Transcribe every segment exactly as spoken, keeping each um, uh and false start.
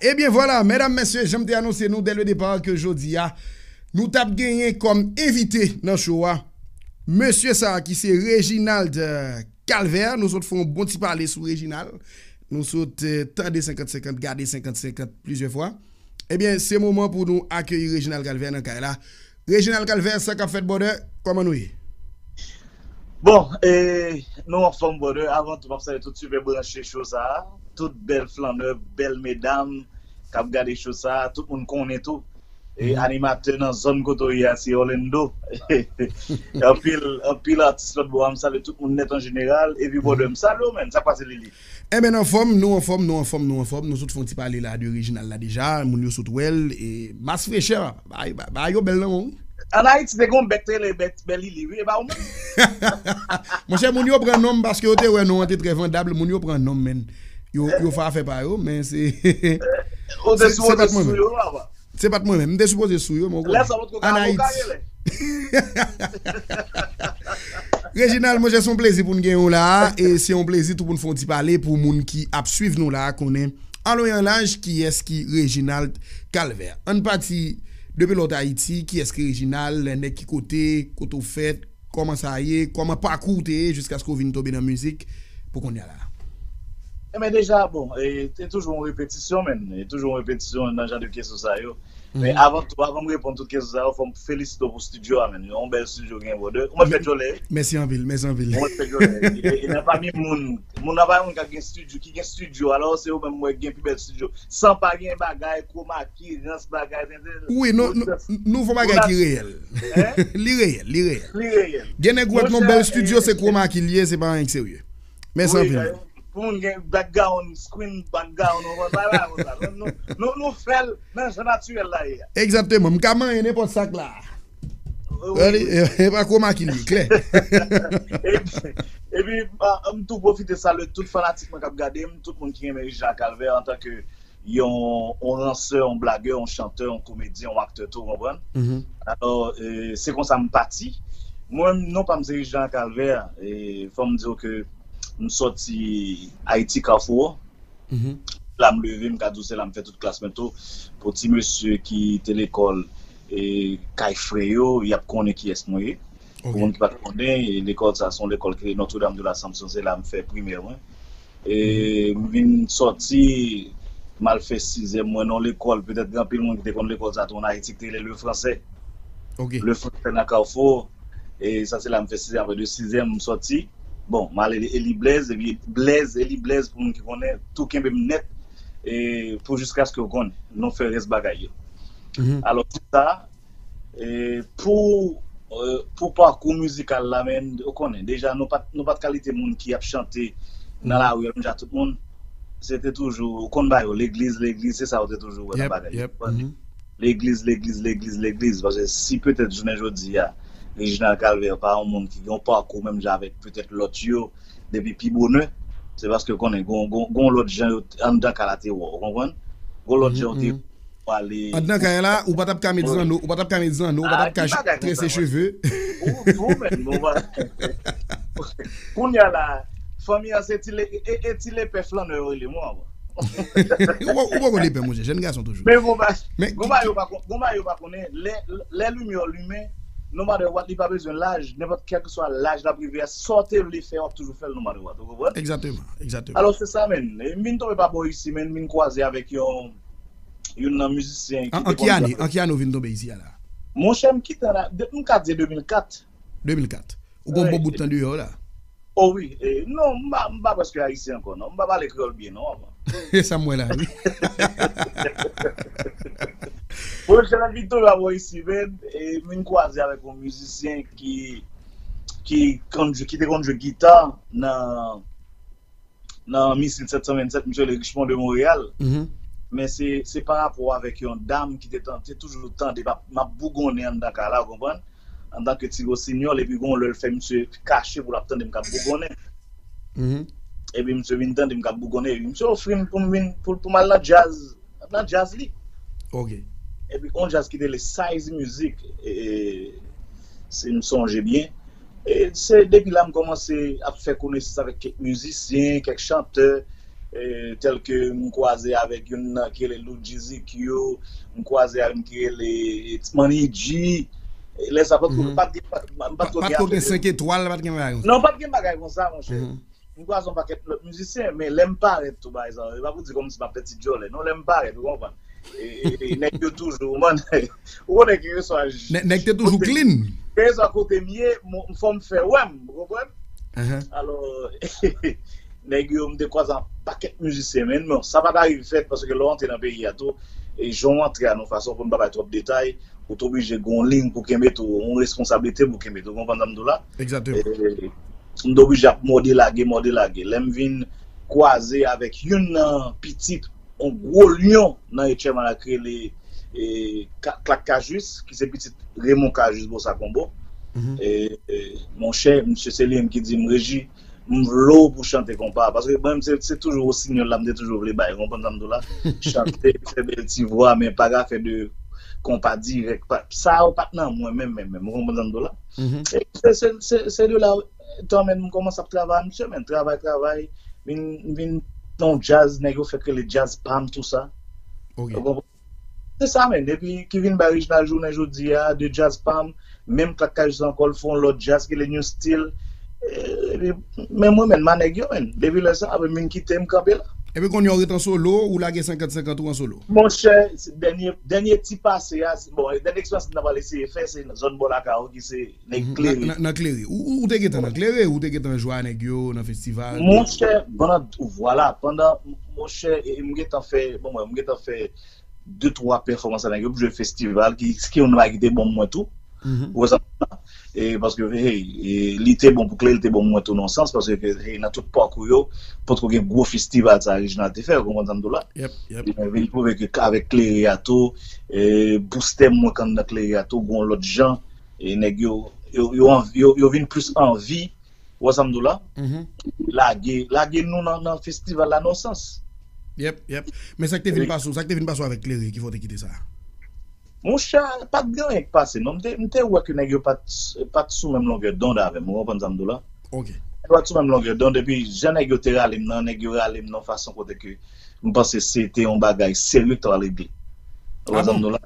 Ebyen vwala, medam, mesye, jan m te anonse nou dès le départ ke jodi a, nou t ap genyen kòm envite nan show a, mesye sa a ki se Reginald, euh, Calvaire. Nou sot fè yon bon ti pale sou Reginald. Nou sot, euh, tande senkant senkant, gade senkant senkant plizyè fwa. Ebyen, se moman pou nou akeyi Reginald Calvaire nan kay la. Reginald Calvaire, sa k ap fèt, brother? Kòman nou ye? Bon, e, nou anfòm, brother. Avan tou, m ap salye tout sipè branche show sa a. Tout bèl flannè, bèl medam k ap gade show sa a. Tout moun konnen tou. E animatè nan zòn kote w ye a, se Orlando. Anpil, anpil atis lòt bò a, m salye tout moun nèt an jeneral. Epi, brother, m salye w, man. Sa k pase, Lili? Enben, anfòm, nou anfòm, nou anfòm, nou anfòm. Nou sot fè yon ti pale la de Reginald la deja. Moun yo sot wè l. E mas frechè, bagay, bagay yo bèl nan men w. An Ayiti, te gen yon bèt te rele bèt Bèlili, wi, e pa ou menm? Monchè, moun yo pran non m paske yo te wè non an te trè vandab. Moun yo pran non m, menn. Yo, yo fè afè pa yo, men se. Ou te sipoze sou yo, papa. Se pa t mwen menm. M te sipoze sou yo, men ou konnen. Lè sa, ou potko ka avoka, genlè. Reginald, monchè, se yon plezi pou n gen w la a. E se yon plezi tou pou n fè yon ti pale pou moun ki ap swiv nou la a, konnen. An lwen an laj, kiyès ki Reginald Calvaire? Ann pati depi lòt Ayiti, kiyès ki Reginald, nèg ki kote, kote w fèt, kòman sa ye, kòman pakou w te ye jiskaske w vin tonbe nan mizik pou kounye a la? Enben deja, bon, e, te toujou yon repetisyon, men, e toujou yon repetisyon nan jan de kesyon sa yo. Men avan tou, avan m reponn tout kesyon sa yo, fò m felisite w pou estidyo a, men. Yon bèl estidyo gen, brother. Ou mèt fè djòlè. Mèsi anpil, mèsi anpil. Ou mèt fè djòlè. E, e nan pami moun, moun nan pa moun k ap gen estidyo, ki gen estidyo, alò se yo menm mwen gen pi bèl estidyo. San pa gen bagay, kromaki, rans bagay, tenten. Wi, nou, nou, nou fè bagay ki reyèl. Li reyèl, li reyèl. Li reyèl. Gen nèg ou wè k nan bèl estidyo, se kromaki l ye, se pa anyen k serye. Mèsi anpil. Pou moun gen background, screen background, ou konn bagay konsa. Nou, nou, nou fè l nan jan natirèl la ye a. Egzakteman. M ka manyen nenpòt sa k la a. Wi, wi. E pa kwo maki li, klè. Epi, epi m tou pwofite salye tout fanatik mwen k ap gade m, tout moun ki renmen Reginald Calvaire antanke yon, yon ransè, yon blagè, yon chantè, yon komedyen, yon aktè tou, ou konprann? Alò, e, se konsa m pati. Mwen, non pa m se Reginald Calvaire, e fò m di w ke m sòti Ayiti, Kafou. La m leve, m ka di w se la m fè tout klas mwen tou. Pou ti mesye ki te lekòl e kay frè yo, y ap konnen kiyès mwen ye. Pou moun ki pa t konnen, e lekòl sa se yon lekòl ki rele Notre-Dame de l'Assomption, se la m fè primè mwen. E m vin sòti, m al fè sizèm mwen nan lekòl, petèt gen anpil moun ki te konn lekòl sa tou an Ayiti ki te rele Le Français. Le Français nan Kafou. E sa se la m fè sizèm, apre de sizèm m sòti. Bon, m ale Eli Blaise, epi Blaise, Eli Blaise pou moun ki konnen, tou kenbe m nèt. E pou jiskaske w konnen, nou fè rès bagay yo. Alò, sa, e, pou, e, pou pakou mizikal la, men, ou konnen, deja nou pa t, nou pa t kalite moun ki ap chante nan lari a menm jan ak tout moun. Se te toujou, ou konn ba yo, legliz, legliz, se sa ou te toujou wè nan bagay yo. Legliz, legliz, legliz, legliz. Paske si petèt jounen jodi a, Reginald Calvaire pa yon moun ki gen yon pakou menm jan avèk petèt lòt yo, depi pi bonè, se paske konnen gon, gon, gon lòt jan yo anndan kay la te wè w, ou konprann? Gon lòt jan yo te wè w ale. Anndan kay la, ou pa t ap ka met zanno, ou pa t ap ka met zanno, ou pa t ap ka trese cheve. Ou tou menm, bon, kounye a la, fanmi an se ti le, e, e ti lepè flannè yo rele mwen avan. Ou poko lepè, monchè, jèn gason toujou. Men gon bagay yo pa konnen, lè, lè limyè w limen, no matter what, li pa bezwen laj, nenpòt kèlkeswa laj l ap rive a, sa w te vle fè, w ap toujou fè l no matter what, ou konprann? Egzakteman, egzakteman. Alò, se sa, menn. E m vin tonbe pa bò isi, menn, m vin kwaze avèk yon, youn nan mizisyen ki te konn jwe avèk. An ki ane, an ki ane w vin tonbe isi a la? Monchè, m kite la, depi m ka di de mil kat. De mil kat. Ou gen yon bon bout tan deyò la. O wi, e, non, m pa, m pa prèske ayisyen ankò, non. M pa pale kreyòl byen, non, avan. E sa m wè la, wi. Bon, jan Victoria bò isi, men, e, m vin kwaze avèk yon mizisyen ki, ki konn jwe, ki te konn jwe gita nan, nan Misil sèt san vennsèt, misye rele Richmond de Montréal. Men se, se pa rapò avèk yon dam ki te tan-, te toujou tande m ap, m ap bougonnen anndan kay la, ou konprann? Antanke ti wosinyòl, epi gon lè l fè misye kache pou l ap tande m k ap bougonnen. Epi misye vin tande m k ap bougonnen, epi misye ofri m pou m vin, pou, pou m al nan djaz, nan djaz li. Epi yon djaz ki te rele Size Music, e, e, si m sonje byen. E se depi la m kòmanse ap fè konesans avèk kèk mizisyen, kèk chantè, eh, tèlke m kwaze avèk youn nan ki rele Lou Jeezy Q, m kwaze avèk youn ki rele Money G. Lè sa, pa t, mhm, pa t gen, pa, pa t twò gen afè de senk etwal, pa t gen bagay konsa. Non, pa t gen bagay konsa, monchè. Mhm. M kwaze yon pakèt lòt mizisyen, men lè m parèt tou, pa egzanp, e pa pou di kòmsi m ap fè ti djòlè, non, lè m parèt, ou konprann? E, e, e, nèg yo toujou, man, ou konnen kèlkeswa j-, nèg te toujou kote, clean. Kèlkeswa kote m ye, m, fò m fè wè m, ou konprann? Alò, nèg yo, m te kwaze an pakèt mizisyen, men non, sa pa ta rive fèt, paske lè w antre nan peyi a tou, e jan w antre a, nan fason pou n pa bay twòp detay, ou t oblije gen yon liy pou kenbe tou, yon responsablite pou kenbe tou, ou konprann sa m di w la? Egzakteman. E, m t oblije ap mòde lage, mòde lage. Lè m vin kwaze avèk youn nan pitit yon gwo lyon nan H M I la k rele, e, Ka-, Clack Cajuste, ki se pitit Raymond Cajuste Bossa Combo. Mhm. E, e, monchè, misye se li menm ki di m, Reji, m vle w pou chante konpa. Paske mwen, se, se toujou wosinyòl la, m te toujou vle bay, ou konprann sa m di w la? Chante, fè bèl ti vwa, men pa ka fè de konpa dirèk. Pa, sa yo pa t nan mwen menm, menm, menm, ou konprann sa m di w la? Mhm. E se, se, se, se de la, tan menm, m kòmanse ap travay, misye, men, travay, travay, vin, vin nan djaz, nèg yo fèk rele djaz pa m, tou sa. Ok. Ou konprann? Se sa, men, epi ki vin bay Reginald jounen jodi a, de djaz pa m, menm Clack Cajuste ankò, l fè yon lòt djaz ki le New Style. E, epi, men mwen, men, m a nèg yo, men. Depi lè sa, apre m vin kite, m kanpe la. Epi kounye a w ret an solo, ou lage senkant senkant ou an solo? Monchè, se dènye, dènye ti pase a, se, bon, dènye eksperyans m ta pral eseye fè, se zòn bò lakay ou ki se nèg Klere. Nan, nan, nan Klere. Ou, ou, ou te gentan nan Klere, ou te gentan jwe a nèg yo nan festival? Monchè, pandan, vwala, pandan, monchè, e, m gentan fè, bon, mwen, m gentan fè de twa pèfòmans avèk yo, pou jwe festival, ki, ki yon bagay ki te bon pou mwen tou. Mhm. Ou wè sa? E, paske, hey, e, li te bon pou Klere, li te bon pou mwen tou nan yon sans, paske, hey, nan tout pakou yo, potko gen gwo festival sa Reginald te fè, ou konprann sa m di w la? Yep, yep. E, vin pwouve ke avèk Klere a tou, e, boustè mwen k anndan Klere a tou, gon lòt jan, e nèg yo, yo, yo, anv-, yo, yo vin plis anvi, ou wè sa m di w la? Mhm. Lage, lage nou nan, nan festival la nan yon sans. Yep, yep. Men sa k te vin pase w, sa k te vin pase w avèk Klere ki fè w te kite sa? Monchè, pa t gen anyen k pase, non. M te, m te wè ke nèg yo pa t, pa t sou menm longè dond avè m, ou konprann sa m di w la? Ok. Nèg yo pa t sou menm longè dond, epi jan nèg yo te rale m nan, nèg yo rale m nan yon fason kote ke m panse se te yon bagay serye k t ap regle. Ou konprann sa m di w la?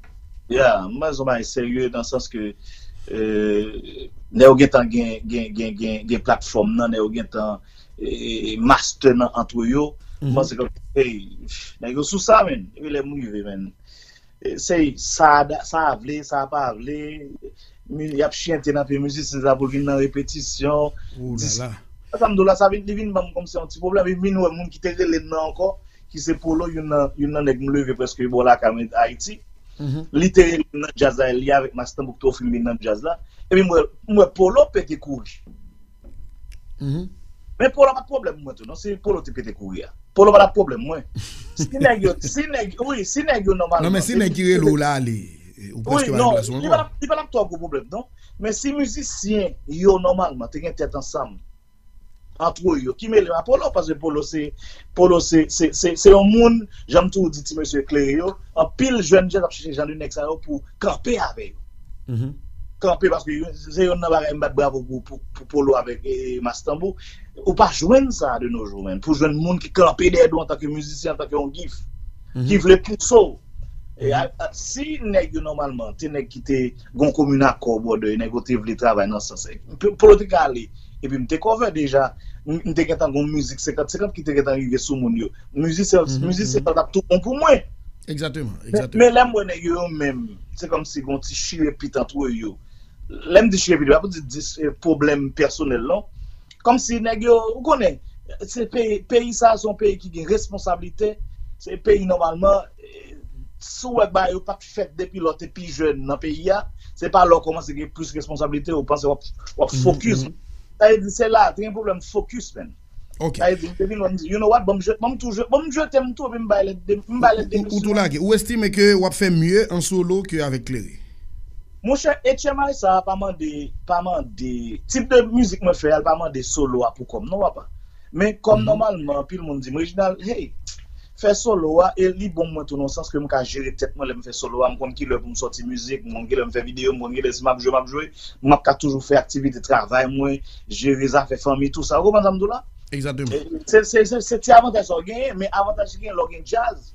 Ya, m panse se yon bagay serye nan sans ke, euh, nèg yo gentan gen, gen, gen, gen, gen platfòm nan, nèg yo gentan, e, master nan antre yo. M panse ke, hey, nèg yo sou sa, men. Epi lè m rive, men. E, se sa a da-, sa a vle, sa a pa vle. Mi-, y ap chante nan pye mizisyen sa pou l vin nan repetisyon. Dis-, sa m di w la, sa vin, li vin ban m kòmsi yon ti pwoblèm. Li vin wè moun ki te rele m nan ankò, ki se Polo, youn nan, youn nan nèg m leve prèske bò lakay mwen Ayiti. Li te rele m nan djaz la, li avèk Mass Tanbou ki te ofri m vin nan djaz la. Epi m wè, m wè Polo pete kouri. Men Polo pa t pwoblèm mwen tou, non. Se Polo te pete kouri a. Polo pa t ap pwoblèm mwen. Si nèg yo, si nèg, wi, si nèg yo nòmalman. Non, men si nèg ki rele w la ale, ou prèske pa gen plas ou ankò. Wi, non, li pa t ap, li pa t ap twò gwo pwoblèm, non. Men si mizisyen yo nòmalman te gen tèt ansanm, antre yo, ki mele m a Polo, paske Polo se, Polo se, se, se, se yon moun, jan m toujou di ti mesye Klere yo, anpil jèn djaz ap chèche jan de nèg sa yo pou kanpe avè yo. Kanpe, paske yo, se youn nan bagay m bat bravo pou, pou, pou Polo avèk, e, Mass Tanbou. Ou pa jwenn sa de nos jours, menn. Pou jwenn moun ki kanpe dèyè w antanke mizisyen, antanke yon gif, ki vle pouse w. E a, a, si nèg yo nòmalman, te nèg ki te gon komin akò bòdè, nèg yo te vle travay nan sans, e, P-, Polo te ka ale, epi m te cover deja, m, m te gentan gon mizik senkant senkant ki te gentan rive sou moun yo. Mizisyen, mizisyen sa t ap tou bon pou mwen. Egzakteman, men, egzakteman. Men lè m wè nèg yo, yo menm, se kòmsi gon ti chire pit antre yo. Lè m di chire pit, pa pou di, di, e, pwoblèm pèsonèl, non. Kòmsi nèg yo, ou konnen, se peyi, peyi sa a se yon peyi ki gen responsablite. Se peyi nòmalman, e, si w wè bagay yo pa t fèt depi lè w te pi jèn nan peyi a, se pa lè w kòmanse gen plis responsablite, ou panse w ap, w ap fokis. Sa vle di, se la, te gen pwoblèm fokis, menn. Ok. Sa vle di, m te vin wè, m di, you know what, ban m jwe, ban m tou jwe, ban m jwe tèm tou, epi m bay lèt de, m bay lèt de. Ou, ou tou lage. Ou estime ke w ap fè mye an solo ke avèk Klere? Monchè, H M I sa a pa mande, pa mande, tip de mizik mwen fè a, l pa mande solo a pou kò m, non, papa. Men kòm nòmalman, anpil moun di m, Reginald, hey, fè solo a, e li bon mwen tou nan sans ke m ka jere tèt mwen lè m fè solo a, m konn kilè pou m sòti mizik, m konn kilè m fè videyo, m konn kilè si m ap jwe, m ap jwe, m ap ka toujou fè aktivite travay mwen, jere zafè fanmi, tou sa. Ou konprann sa m di w la? Egzakteman. Se, se, se, se ti avantaj sa w genyen, men avantaj ki genyen lè w gen djaz,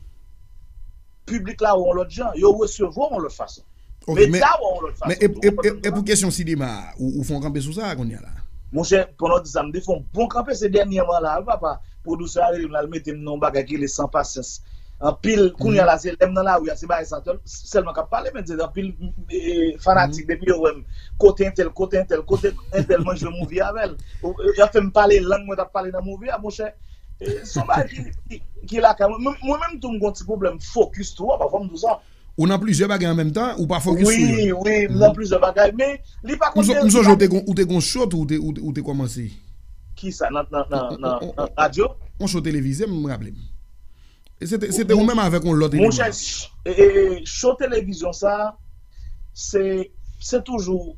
piblik la wè yon lòt jan, yo resevwa w yon lòt fason. Ok, men, medya wè yon lòt fason tou, ou konprann sa? E pou kesyon sinema a, ou, ou fè yon kanpe sou sa a kounye a la? Monchè, pandan w di sa, m te fè yon bon kanpe, se dènyèman la, wi, papa. Pwodisè a rele m la, l mete m nan yon bagay ki rele San Pasyans. Anpil, kounye a la, se lè m nan lari a, se bagay sa sèl, sèlman k ap pale, men se anpil, e, fanatik, depi yo wè m, kote entèl, kote entèl, kote entèl, mwen jwe movie avè l. Ou, e, y ap fè m pale lang mwen t ap pale nan movie a, monchè. E, se yon bagay ki, ki, ki lakay mwen. Mwen, mwen menm tou, m gen yon ti pwoblèm fokis tou, pafwa m di w sa. Ou nan plizyè bagay an menm tan, ou pa fokis sou youn. Wi, wi, m nan plizyè bagay, men li pa konn... M sonje ou te gon, ou te gon show tou, ou te, ou te, ou te kòmanse. Kisa, nan, nan, nan, nan, nan radyo? Yon show televize, m raple m. E se te, se te ou menm avèk yon lòt eleman. Monchè, ch-, e, e, show televizyon sa, se, se toujou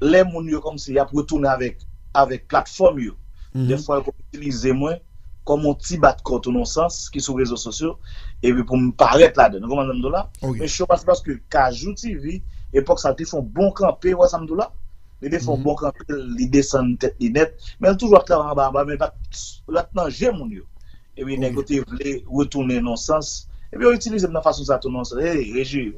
lè moun yo kòmsi y ap retounen avèk, avèk platfòm yo. Dèfwa, yo konn itilize mwen kòm yon ti bat kò tou nan sans ki sou rezo sosyo, epi pou m parèt ladan l. Ou konprann sa m di w la? Men show a, se paske Kajou T V, epòk sa, te fè yon bon kanpe, ou wè sa m di w la? Li te fè yon bon kanpe, li desann tèt li nèt, men l toujou ap travay anba anba, men pa t, pa t nan je moun yo. Epi nèg yo te vle retounen nan sans. Epi yo itilize m nan fason sa tou nan sans. Hey, Reji,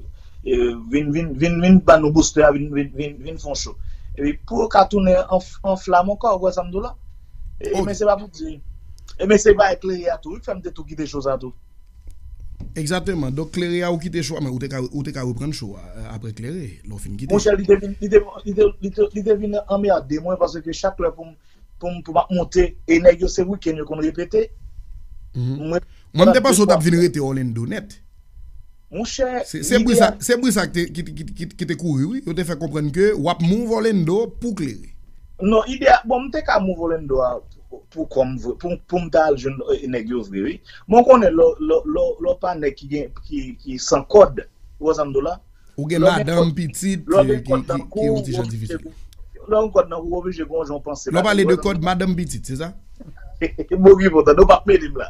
e, vin, vin, vin, vin ban nou booster a, vin, vin, vin, vin fè yon show. Epi pou yo ka tounen an, an flam ankò, ou wè sa m di w la? E, men se pa pou di. E, men se bagay Klere a tou, wi, k fè m te tou kite show sa tou. Egzakteman. Donk, Klere a, ou kite show a, men ou te ka, ou te ka reprann show a, e, apre Klere, lè w fin kite. Monchè, li te vin, li te, li te, li te, li te vin anmède mwen, paske chak lè pou m pou m, pou m ap monte, e nèg yo se wikenn yo konn repete. Mwen, mwen, m te panse w t ap vin rete Orlando nèt. Monchè, se, se bri sa, se bri sa ki te, ki, ki, ki, ki te kouri, wi. Yo te fè konprann ke w ap move Orlando pou Klere. Non, ide a, bon, m te ka move Orlando a pou, pou kò m vre, pou, pou m ta al jwenn, e, nèg yo vre, wi. Bon, konnen lè, lè, lè, lè w pa nèg ki gen, ki, ki san kòd, ou wè sa m di w la? Ou gen madanm, pitit, ki, ki, ki yon ti jan difisil. Lè w gen kòd nan kou, w oblije gen yon jan w panse. Lè w pale de kòd, madanm, pitit, se sa? Bon, ki kontan, nou p ap mele m la.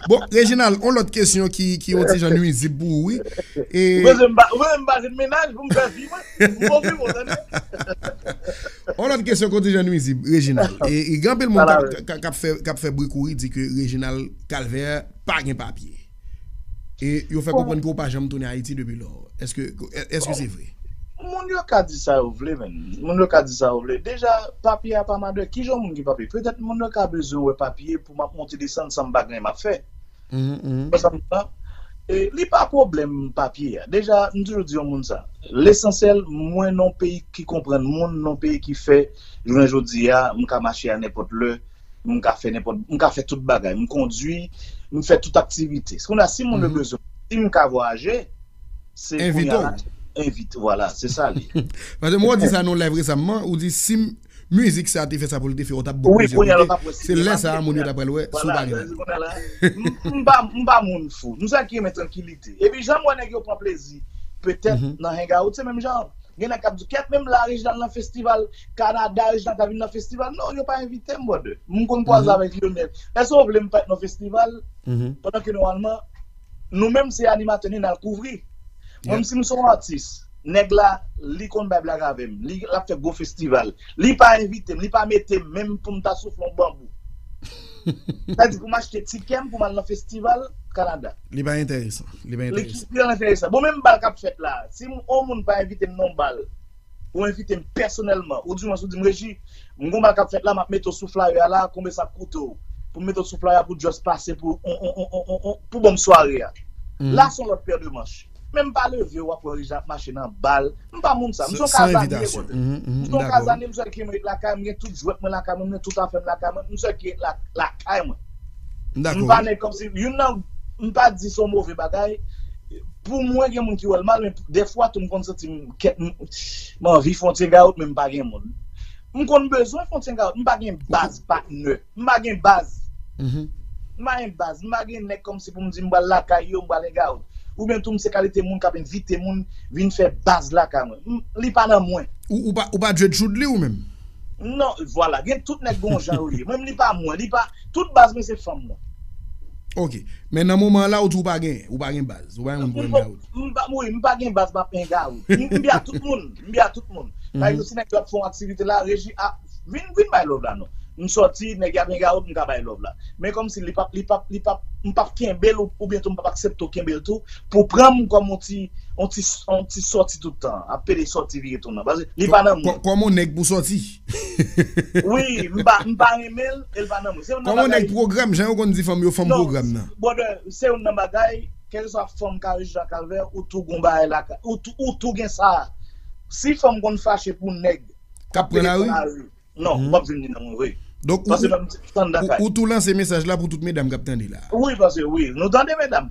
Bon, Reginald, yon lòt kesyon ki, ki yon ti jan nwizib pou ou, wi. E ou bezwen m ba, ou bezwen m ba jèn mennaj pou m fè vi mwen. M konfime w, tande. Yon lòt kesyon ki yon ti jan nwizib, Reginald. E, e gen anpil moun k ap, k ap, k ap fè, k ap fè bri kouri di ke Reginald Calvaire pa gen papye. E yo fè konprann ke w pa janm tounen Ayiti depi lò. Èske, èske se vre? Moun yo ka di sa yo vle, men. Moun yo ka di sa yo vle. Deja, papye a pa mande. Kijan moun ki papye? Petèt moun yo ka bezwen wè papye pou m ap monte desann san m pa gen anyen m ap fè. Ou konprann sa m di la? E, li pa pwoblèm papye a. Deja, m toujou di yon moun sa. Lesansyèl, mwen nan yon peyi ki konprann moun, nan yon peyi ki fè, jounen jodi a, m ka mache a nenpòt lè, m ka fè nenpòt, m ka fè tout bagay. M kondui, m fè tout aktivite. Kounye a, si moun yo bezwen, si m ka vwayaje, se kounye a la, envite, vwala, se sa li ye. Paske mwen di sa nan yon live resamman, ou di si m, mizik sa te fè sa pou l te fè, ou t ap bout plizyè kote. Se lè sa a, moun yo t ap pral wè si w pa gen papye. M, m pa, m pa moun fou. M se ki renmen trankilite. Epi jan m wè nèg yo pran plezi, petèt nan hangout, se menm jan. Gen nèg k ap di, kèt, menm la, Reginald nan festival Kanada, Reginald ta vin nan festival. Non, yo pa envite m, brother. M konn kwaze avèk Lionel. Èske w vle m pa t nan festival? Pandan ke nòmalman, nou menm se animatè nou n al kouvri. Mwen menm, si m se yon atis, nèg la, li konn bay blag avè m. Li, l ap fè gwo festival. Li pa envite m, li pa mete m menm pou m ta soufle yon banbou. Sa di pou m achte tikè m pou m al nan festival Kanada. Li pa enteresan. Li pa enteresan. Li pa enteresan. Bon, menm bal k ap fèt la, si m, yon moun pa envite m nan yon bal, ou envite m pèsonèlman, ou di mwen, ou di m, Reji, m gon bal k ap fèt la, m ap mete w sou flyer a la, konbyen sa ap koute w? Pou m mete w sou flyer a pou just pase pou, on, on, on, on, on, on, pou ban m sware a. La, se yon lòt pè de manch. Men m pa leve, w ap wè Reji ap mache nan bal. M pa moun sa. M se yon kazanye, brother. M se yon kazanye, m se ki ret lakay, m gen tout jwèt mwen lakay mwen, m gen tout afè m lakay mwen, m se ki ret la, lakay mwen. M pa nèg kòmsi, youn nan, m pa di se yon move bagay. Pou mwen, gen moun ki wè l mal, men dèfwa tou, m konn santi m, kèt, m, m anvi fè yon ti hangout, men m pa gen moun. M konn bezwen fè yon ti hangout, m pa gen baz patnè. M pa gen baz. M pa gen baz. M pa gen nèg kòmsi pou m di m pral lakay yo, m pral hangout. Oubyen tou, m se kalite moun k ap envite moun vin fè baz lakay mwen. M, li pa nan mwen. Ou, ou pa, ou pa Dredge Woodly ou menm? Non, vwala. Gen tout nèg gon jan yo ye. Mwen, li pa mwen. Li pa, tout baz mwen se fanm mwen. Ok. Men nan moman an la, ou di ou pa gen, ou pa gen baz. Ou pa gen moun pou hangout. M pa, wi, m pa gen baz, m ap hangout. M, m byen ak tout moun. M byen ak tout moun. Pa egzanp, si nèg yo ap fè yon aktivite la, Reji, a, Vin, vin bay love la non. M sòti, nèg y ap hang out, m ka bay love la. Men kòmsi li p ap, li p ap, li p ap, m p ap kenbe l ou, oubyen tou m p ap aksepte w kenbe l tou pou pran m kòm yon ti, yon ti, yon ti sòti tout tan. Ap pede sòti vire tounen. Paske li pa nan mwen. Kòm yon nèg pou sòti. Wi, m pa, m pa renmen l, e l pa nan mwen. Se youn nan bagay. Kòm yon nèg pwogram, jan yo konn di fanm yo, fanm pwogram nan. Brother, se youn nan bagay, kèlkeswa fanm ka rejte a kalvè, ou tou gon bagay la, ou tou, ou tou gen sa. Si fanm konn fache pou nèg, k ap pran lari. Non, ou p ap jwenn li nan mwen vre. Donk, ou, ou, ou, ou tou lanse mesaj la pou tout medam k ap tande la. Wi, paske, wi, nou tande, medam.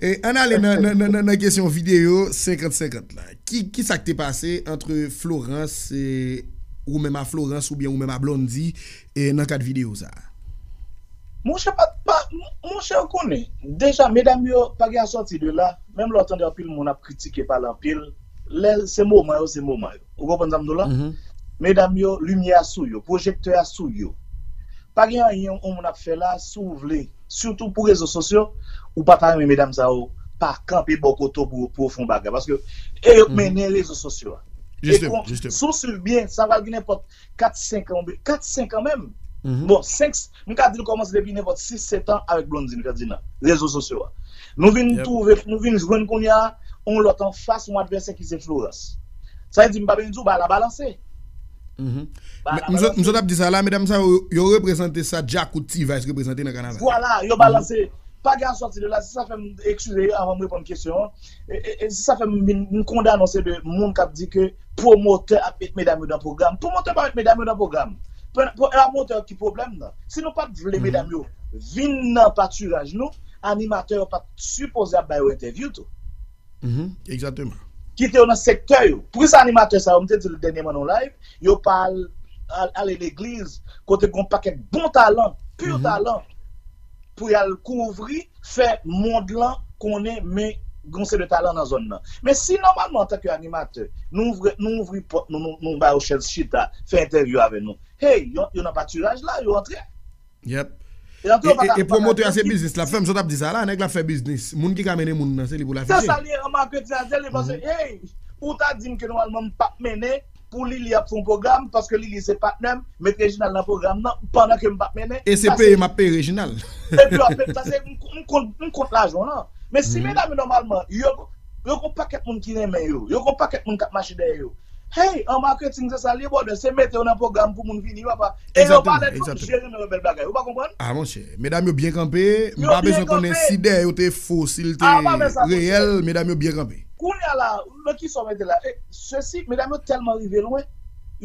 E, ann ale nan, nan, nan, nan, nan kesyon videyo senkant senkant la. Ki, ki sa k te pase ant Florence, e, ou menm a Florence oubyen ou menm a Blondy, e, nan kad videyo sa a? Monchè, pa, pa, monchè, ou konnen. Deja, medam yo, pa gen a sòti de la. Menm lè w tande anpil moun ap kritike, pale anpil, lè se moman yo, se moman yo. Ou konprann sa m di w la? Medam yo, limyè a sou yo, pwojektè a sou yo. Pa gen anyen yon moun ap fè la, si w vle, sitou pou rezo sosyo, ou pa ta renmen medam sa yo pa kanpe bò kote w pou, pou w fè yon bagay. Paske e yo k mennen rezo sosyo a. E kon, si w swiv byen, sa pral gen nenpòt kat, senk an, kat, senk an menm. Bon, senk, m ka di l kòmanse depi nenpòt sis, sèt an avèk Blondine Ferdinand, rezo sosyo a. Nou vin twouve, nou vin jwenn kounye a yon lòt anfas, yon advèsè ki se Florence. Sa vle di, m pa bezwen di w, bagay la balanse. Bagay la balanse. M sot ap di sa la, medam sa yo, yo reprezante sa Djakout T-Vice reprezante nan kanaval. Vwala, yo balanse. Pa gen a sòti de la, se sa fè m, eskize, avan m reponn kesyon an, e, e, e, se sa fè m vin, m konn anonse de moun k ap di ke pwomotè ap met medam yo nan pwogram. Pwomotè pa met medam yo nan pwogram. Pwomotè ki pwoblèm nan. Si nou pa t vle medam yo vin nan patiraj nou, animatè yo pa t sipoze ap ba yo entèvyou tou. Egzakteman. Kite yo nan sektè yo. Poukisa animatè sa yo, m te di l dènyèman nan live, yo pa al, al, ale legliz, kote gen yon pakèt bon talan, pur talan, pou y al kouvri, fè mond lan konnen men gen yon seri de talan nan zòn nan. Men si nòmalman, antanke animatè, nou ouvri, nou ouvri pòt nou, nou, nou ba yo chèz chita, fè entèvyou avè nou, hey, yo, yo nan patiraj la, yo antre. Yep. E, e, e pwomotè a se biznis l ap fè, m sot ap di sa la, nèg la ap fè biznis. Moun ki ka mennen moun nan, se li pou l afiche. Se sa li ye, an maketin a se li, paske, hey, ou ta di m ke nòmalman m p ap mennen, pou Lili ap fè yon pwogram, paske Lili se patnè m, met Reginald nan pwogram nan, pandan ke m p ap mennen. E se peye m ap peye Reginald. Epi w ap peye, sa se, m, m kont, m kont lajan w lan. Men si medam yo nòmalman, yo, yo gon pakèt moun ki renmen yo, yo gon pakèt moun k ap mache dèyè yo. Hey, an maketin se sa l ye, brother, se mete yo nan pwogram pou moun vini, papa. E yo pa lèd non, jere men yo bèl bagay, ou pa konprann? Ah, monchè, medam yo byen kanpe, m pa bezwen konnen si dèyè yo te fo, si l te reyèl, medam yo byen kanpe. Kounye a la, nan kisa w mete la? E, sesi, medam yo tèlman rive lwen,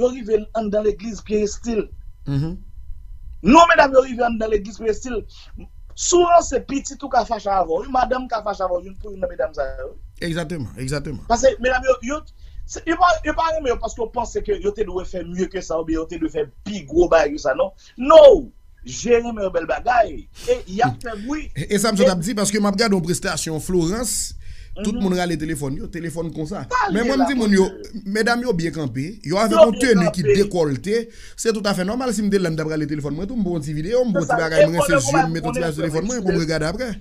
yo rive anndan legliz Peristil. Non, medam yo rive anndan legliz Peristil. Souvan se pitit ou ka fache avè w, wi, madanm ka fache avè w, youn pou youn nan medam sa yo. Egzakteman, egzakteman. Paske medam yo, yo, se, yo pa, yo pa renmen yo paske yo panse ke yo te dwe fè mye ke sa oubyen yo te dwe fè pi gwo bagay ke sa, non. No! Jere men yo bèl bagay. E y ap fè bri. E, e sa m sot ap di, paske m ap gade yon prestasyon Florence, tout moun rale telefòn yo, telefòn konsa. Men mwen m di moun yo, medam yo byen kanpe, yo avèk yon teni ki dekòlte, se toutafè nòmal si m te la m t ap rale telefòn mwen tou, m pran yon ti videyo, m pran yon ti bagay, m rense zye m, mete yon ti bagay sou telefòn mwen pou m regade apre.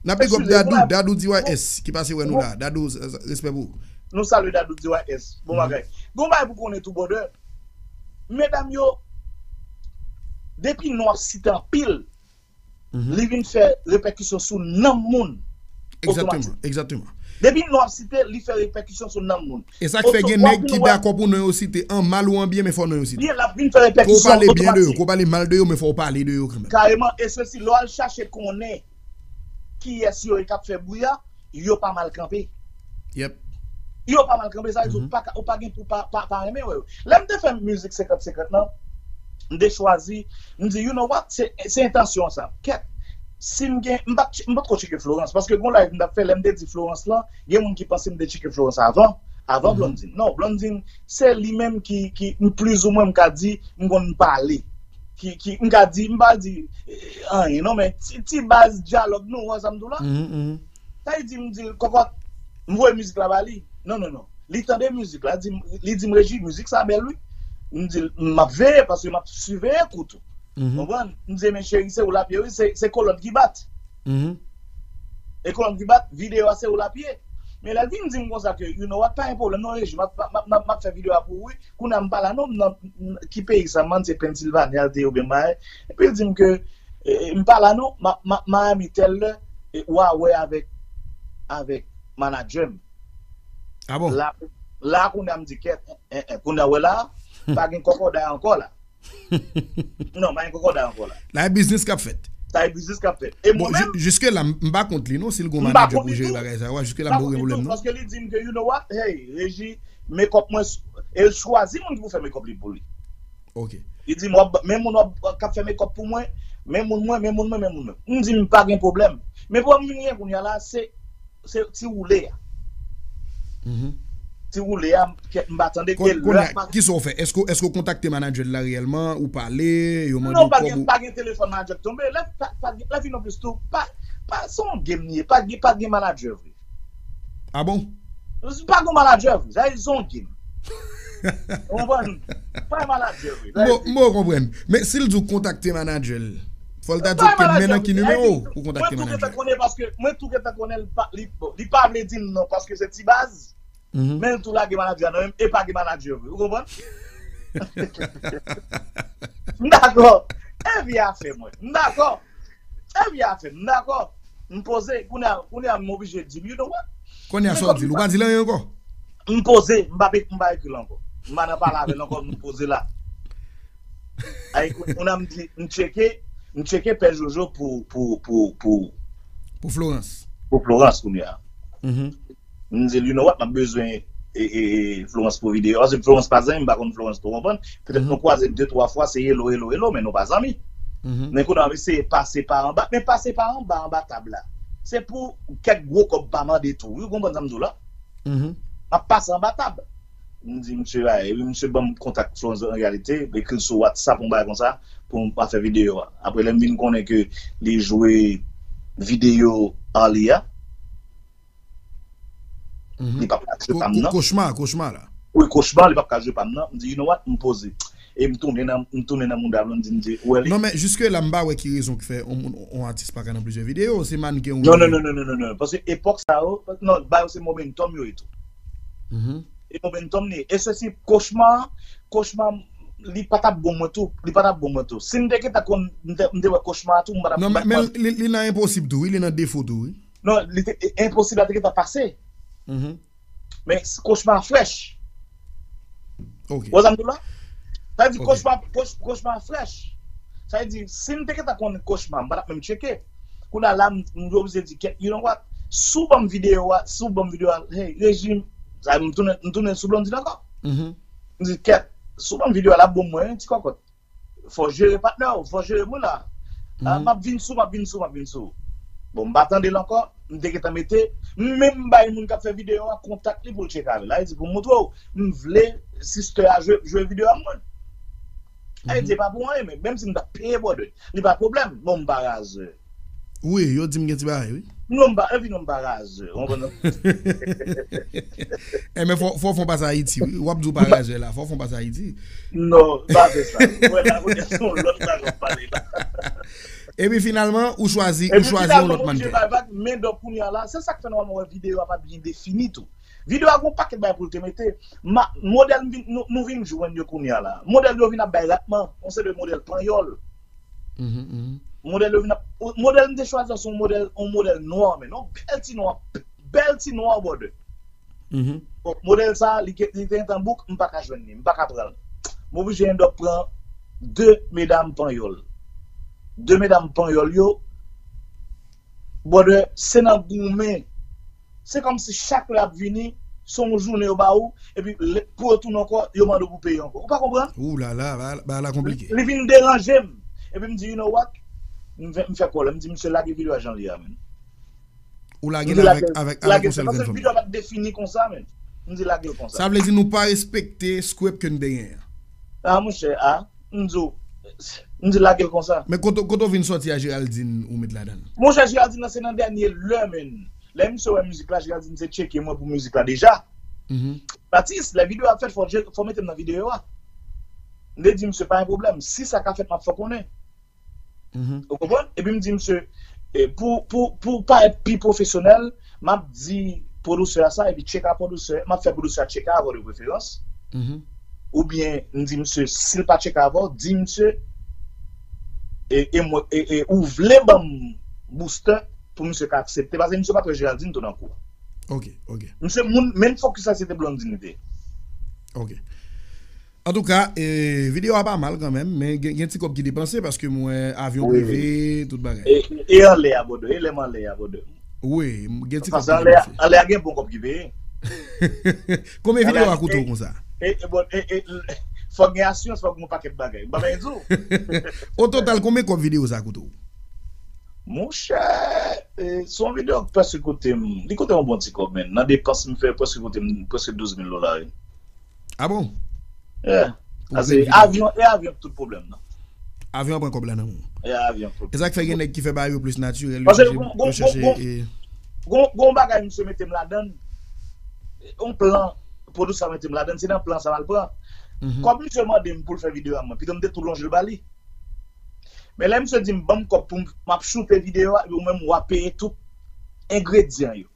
N ap big up Dadou, Dadou D Y S, ki pase wè nou la. Dadou, respè pou ou. Nou salye Dadou D Y S. Bon bagay. Gon bagay pou konnen tou, brother. Medam yo, depi non ap site anpil, li vin fè repèkisyon sou nanm moun. Egzakteman, otomatik. Egzakteman. Depi non ap site, li fè repèkisyon sou nanm moun. E sa k fè gen nèg ki dakò pou non yo site, an mal ou an byen, men fò non yo site. Byen, l ap vin fè repèkisyon otomatik. Ke w pale byen de yo, ke w pale mal de yo, men fò w pale de yo kanmenm. Kareman, e sesi, lè w al chache konnen kiyès yo e k ap fè bri a, yo pa mal kanpe. Yep. Yo pa mal kanpe, sa vle di ou pa ka, ou pa gen pou pa, pa, pa renmen wè yo. Lè m te fè mizik senkant senkant lan, m te chwazi, m di, you know what, se, se entansyon sa. Kèt, si m gen, m pa t, m pa t ko tcheke Florence, paske gon live m t ap fè, lè m te di Florence lan, gen moun ki panse m te tcheke Florence avan, avan Blondine. Non, Blondine, se li menm ki, ki, m plizoumwen m ka di, m konn pale. Ki, ki, m ka di, m pa di, eh, anyen, non, men ti, ti baz dyalòg nou, wè sa m di w la? Sa li di, m di l, kòkòt, m voye mizik la ba li. Non, non, non. Li tande mizik la, di m, li di m, Reji, mizik sa bèl, wi. M di l, m ap veye, paske m ap siveye kout ou. Konprann? M di, men cheri, se ou l ap ye, wi, se, se kolòn ki bat. E kolòn ki bat, videyo a se ou l ap ye. Men lè l vin di m konsa ke, you know what, pa gen pwoblèm non, Reji, m ap, m ap, m ap, m ap fè videyo a pou ou, wi. Kounye a m pa la non, m nan, m, ki peyi sa, m se Pennsylvania, l te ye oubyen Miami. Epi l di m ke, e, e, m pa la non, m ap, m ap Miami tèl lè, e, w a wè avèk, avèk manadjè m. Ah bon? La, la kounye a m di kèt, en, en, kounye a wè la, pa gen kòkòday ankò la. Non, pa gen kòkòday ankò la. La e biznis k ap fèt. Sa e biznis k ap fèt. E bon, mwen menm, jiske la, m pa kont li non, si l gon manadjè pou jere bagay sa yo, jiske la m pa gen pwoblèm non. Paske li di m ke, you know what, hey, Reji, makeup mwen, e l chwazi moun ki pou fè makeup li pou li. Ok. Li di m, w ap, men moun w ap, k ap fè makeup pou mwen, men moun mwen, men moun mwen, men moun mwen. M di m pa gen pwoblèm. Men pwoblèm m gen kounye a la, se se ti woule a. Ti woule a, m pa tande. Kon- e lè kounye a, a pa- kisa w fè? Èske, èske w kontakte manadjè l la reyèlman? Ou pale, yo mande w kòb ou? Non, pa gen, pa gen telefòn manadjè k tonbe. Lè, pa, pa, lè fin anplis tou, pa, pa, se yon game li ye. Pa gen, pa gen manadjè vre. Ah bon? Pa gen manadjè vre. Sa se yon game. Ou konprann? Pa gen manadjè vre. Sa vle di, m konprann. Men si l di w kontakte manadjè l, fò l ta di w ke men nan ki nimewo pou kontakte manadjè. Mwen tou gentan konnen paske mwen tou gentan konnen li pa, li, bon, li pa vle di m non paske se ti baz. Men l tou lage manadjè nan men m e pa gen manadjè vre. Ou konprann? M dakò. Epi afè mwen. M dakò. Epi afè m. M dakò. M poze. Kounye a, kounye a m oblije di m, you know what? Kounye a sa w di l? Ou pa di l anyen ankò? M poze. M pa, m pa ekri l ankò. M pa nan pale avè l ankò. M poze la. Ay, kounye a m di, m tcheke, m tcheke Pè Jojo pou, pou, pou, pou, pou Florence. Pou Florence kounye a. M di l, you know what, m ap bezwen e, e, e, Florence pou videyo. Paske Florence pa zanmi m, m pa konn Florence twò, konprann? Petèt nou kwaze de, twa fwa, se hello, hello, hello, men nou pa zanmi. Men kounye a m eseye pase pa anba, men pase pa anba, anba tab la. Se pou kèk gwo kòb pa mande tou, wi, ou konprann sa m di w la? M ap pase anba tab. M di misye, a, epi misye ban m kontak Florence an reyalite, ekri l sou WhatsApp, yon bagay konsa, pou m pa fè videyo a. Apre, lè m vin konnen ke li jwe videyo Arly a, li p ap ka jwe pa m nan. Kochma, kochma la. Wi, kochma, li p ap ka jwe pa m nan. M di, you know what, m poze. E m tounen nan, m tounen nan mouda l, m di, m di, ou wè li? Non, men jiske la, m pa wè ki rezon ki fè yon moun, yon atis pa ka nan plizyè videyo. Se mannken ou... Non, non, non, non, non, non, non. Paske epòk sa yo, non, ba yo se momentum yo ye tou. E momentum li ye. E sesi, kochma, kochma, li pa t ap bon mwen tou. Li pa t ap bon mwen tou. Si m te gentan konn, m te, m te wè kochma tou, m pa t ap... Non, men, men li, li nan enposib tou, wi. Li nan defo tou, wi. Non, li te, enposib la te gentan pase. Men kochma frèch. Ok. Ou wè sa m di w la? Sa vle di kochma, koch-, kochma frèch. Sa vle di, si m te gentan konn kochma, m pa t ap menm tcheke. Kounye a la, m, m oblije di, kèt, you know what? Si w ban m videyo a, si w ban m videyo a, hey, Reji, sa, m tounen, m tounen sou Blondine ankò. M di, kèt, si w ban m videyo a, l ap bon mwen, yon ti kòkòt. Fò jere patnè w, fò jere moun la. A, m ap vin sou, m ap vin sou, m ap vin sou. Bon, m pa tande l ankò, m te gentan mete, m menm bay moun k ap fè videyo a kontak li pou l tcheke avè l. Sa vle di pou m montre w, m vle sister a jwe, jwe videyo a mwen. Sa vle di pa pou anyen, men menm si m t ap peye brother, li pa pwoblèm. Bon, m pa razè. Wi, yo di m gen ti bagay, wi. Non, m pa, epi non, m pa razè. Ou konprann? E men fò, fò w fè yon pas Ayiti, wi. W ap di w pa razè la, fò w fè yon pas Ayiti. Non, pa fè sa. Mwen la, kounye a, se yon lòt bagay w ap pale la. Epi finalman, ou chwazi, ou chwazi yon lòt mannken. Epi finalman, m oblije bay vag, men donk kounye a la, se sa k fè nòmalman w wè videyo a pa byen defini tou. Videyo a gon pakèt bagay pou l te mete. Ma, modèl m vin, nou, nou vin jwenn yo kounye a la. Modèl yo vin ap bay ratman, yon seri de modèl panyòl. Modèl yo vin ap, modèl m te chwazi an se yon modèl, yon modèl nwa, men yon bèl ti nwa, bèl ti nwa, brother. Bon, modèl sa, li, li te gentan book, m pa ka jwenn li, m pa ka pran l. M oblije end up pran de medam panyòl. De medam panyòl yo, brother, se nan goumen. Se kòmsi chak lè y ap vini, se yon jounen yo ba ou, epi lè, pou yo tounen ankò, yo mande w pou peye ankò. Ou pa konprann? Ou la la, ba, ba la konplike. Li, li vin deranje m. Epi m di, you know what? M fè, m fè kòlè, m di, misye lage videyo a jan l ye a, menm. Ou lage l avèk, avèk, avèk yon sèl grenn fanmi. Paske videyo a pa t defini konsa, menm. M di, lage l konsa. Sa vle di nou pa respekte script ke n te genyen an. A, monchè, a, m di w, m di, lage l konsa. Men kote, kote w vin sòti a Géraldine ou met ladan l? Monchè, Géraldine nan se nan dènye lè, menm. Lè misye wè mizik la, Géraldine se tcheke mwen pou mizik la deja. Atis, lè videyo a fèt, fò, fò mete m nan videyo a. M te di misye, pa gen pwoblèm. Si sa ka fèt, m ap fè w konnen. Ou konprann? Epi m di misye, e, pou, pou, pou parèt pi pwofesyonèl, m ap di pwodiktè a sa, epi tcheke a pwodiktè, m ap fè pwodiktè a tcheke avè w de preferans. Oubyen, m di misye, si l pa tcheke avè w, di misye, e, e, mwen- e, e ou vle ban m booster pou misye ka aksepte, paske misye pa t wè Geraldine tou nan kou. Ok, ok. Misye, moun, men fokis la, se te Blondine li te. Ok. Antouka, e, videyo a pa mal kanmenm, men gen, gen ti kòb ki depanse paske m wè avyon prive, tout bagay. E, e anlè a, brother, e lè m anlè a, brother. Wi, gen ti kòb ki depanse. Anlè a gen bon kòb ki peye. Konbyen videyo a koute w konsa? E, e, bon, e, e, fòk gen asirans, fòk gen yon pakèt bagay. Bagay di w. O total, konbyen kòb videyo sa koute w? Monchè, e, se yon videyo ki prèske koute m. Li koute m yon bon ti kòb, men. Nan depans m fè, prèske koute m, prèske douz mil dola, wi. Ah bon? Yeah. Pou Ase grenn videyo. Avyon, e avyon tout pwoblèm nan. Avyon pran kòb la nan men w. E avyon tout. E sa k fè gen nèg ki fè bagay yo plis natirèl, yo Paske chèche, gon, yo gon, chèche, gon, gon, e gon, gon bagay misye mete m ladan l. Yon plan, pwodiktè a mete m ladan l, se nan plan sa m al pran. Mhm. Kòb misye mande m pou l fè videyo a mwen, pito m te tou lonje l ba li. Men lè misye di m ban m kòb pou m, m ap choute videyo a, yo menm w ap peye tout engredyan yo.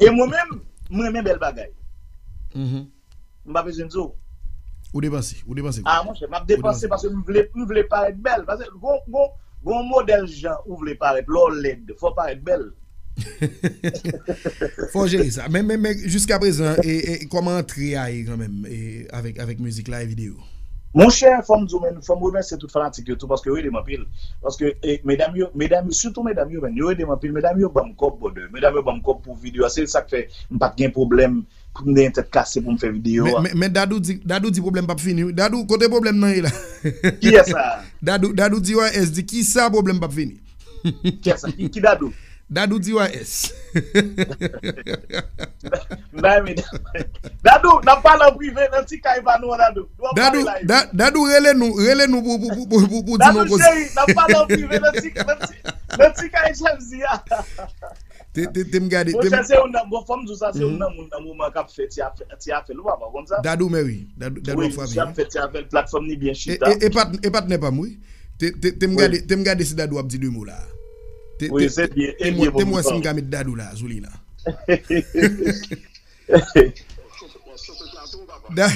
E mwen menm, m renmen bèl bagay. Mhm. M pa bezwen di w. Ou depanse, ou depanse. Ah, monchè, m ap depanse paske m vle, m vle parèt bèl. Paske gon, gon, gon modèl jan ou vle parèt, lè w lèd, fò w parèt bèl. Fò w jere sa. Men, men, men, jiska prezan, e, e, kòman antre a ye kanmenm, e, avèk, avèk mizik la e videyo? Monchè, fò m di w, men, fò m remèsye tout fanatik yo tou, paske yo ede m anpil. Paske, e, medam yo, medam yo, sitou medam yo, men, yo ede m anpil. Medam yo ban m kòb, brother. Medam yo ban m kòb pou videyo a. Se sa k fè m pa t gen pwoblèm pou m te gen tèt kase pou m fè videyo a. Men, men, men Dadou di, Dadou di pwoblèm p ap fini, wi. Dadou, kote pwoblèm nan ye la? Kiyès sa? Dadou, Dadou D Y S di, kisa pwoblèm p ap fini? Kiyès sa? Ki, ki Dadou? Dadou D Y S. M pa renmen Dadou. Dadou, n ap pale an prive nan ti kay pa nou an, Dadou. Nou ap pale Dadou, la. Da-, Dadou, rele nou, rele nou pou, pou, pou, pou, pou, pou di nou Dadou koze. Cheri, n ap pale an prive nan ti, nan ti, nan ti kay Chèmzi a. Te, te, te m gade, te m Monchè, se youn nan, bon, fò m di w sa, se youn nan moun nan moman k ap fè ti afè, ti afè l, ou pa konn sa? Dadou, men wi. Dadou, Dadou ap frape, wi. Wi, ti ap fè ti afè l, platfòm li byen chita. E, e, e pat-, e patnè pa m, wi. Te, te, te m gade, te m gade si Dadou ap di de mo la. Te, wi, te, se byen, te, e m wè, byen te m wè si m ka met Dadou la, sou li la. Da-,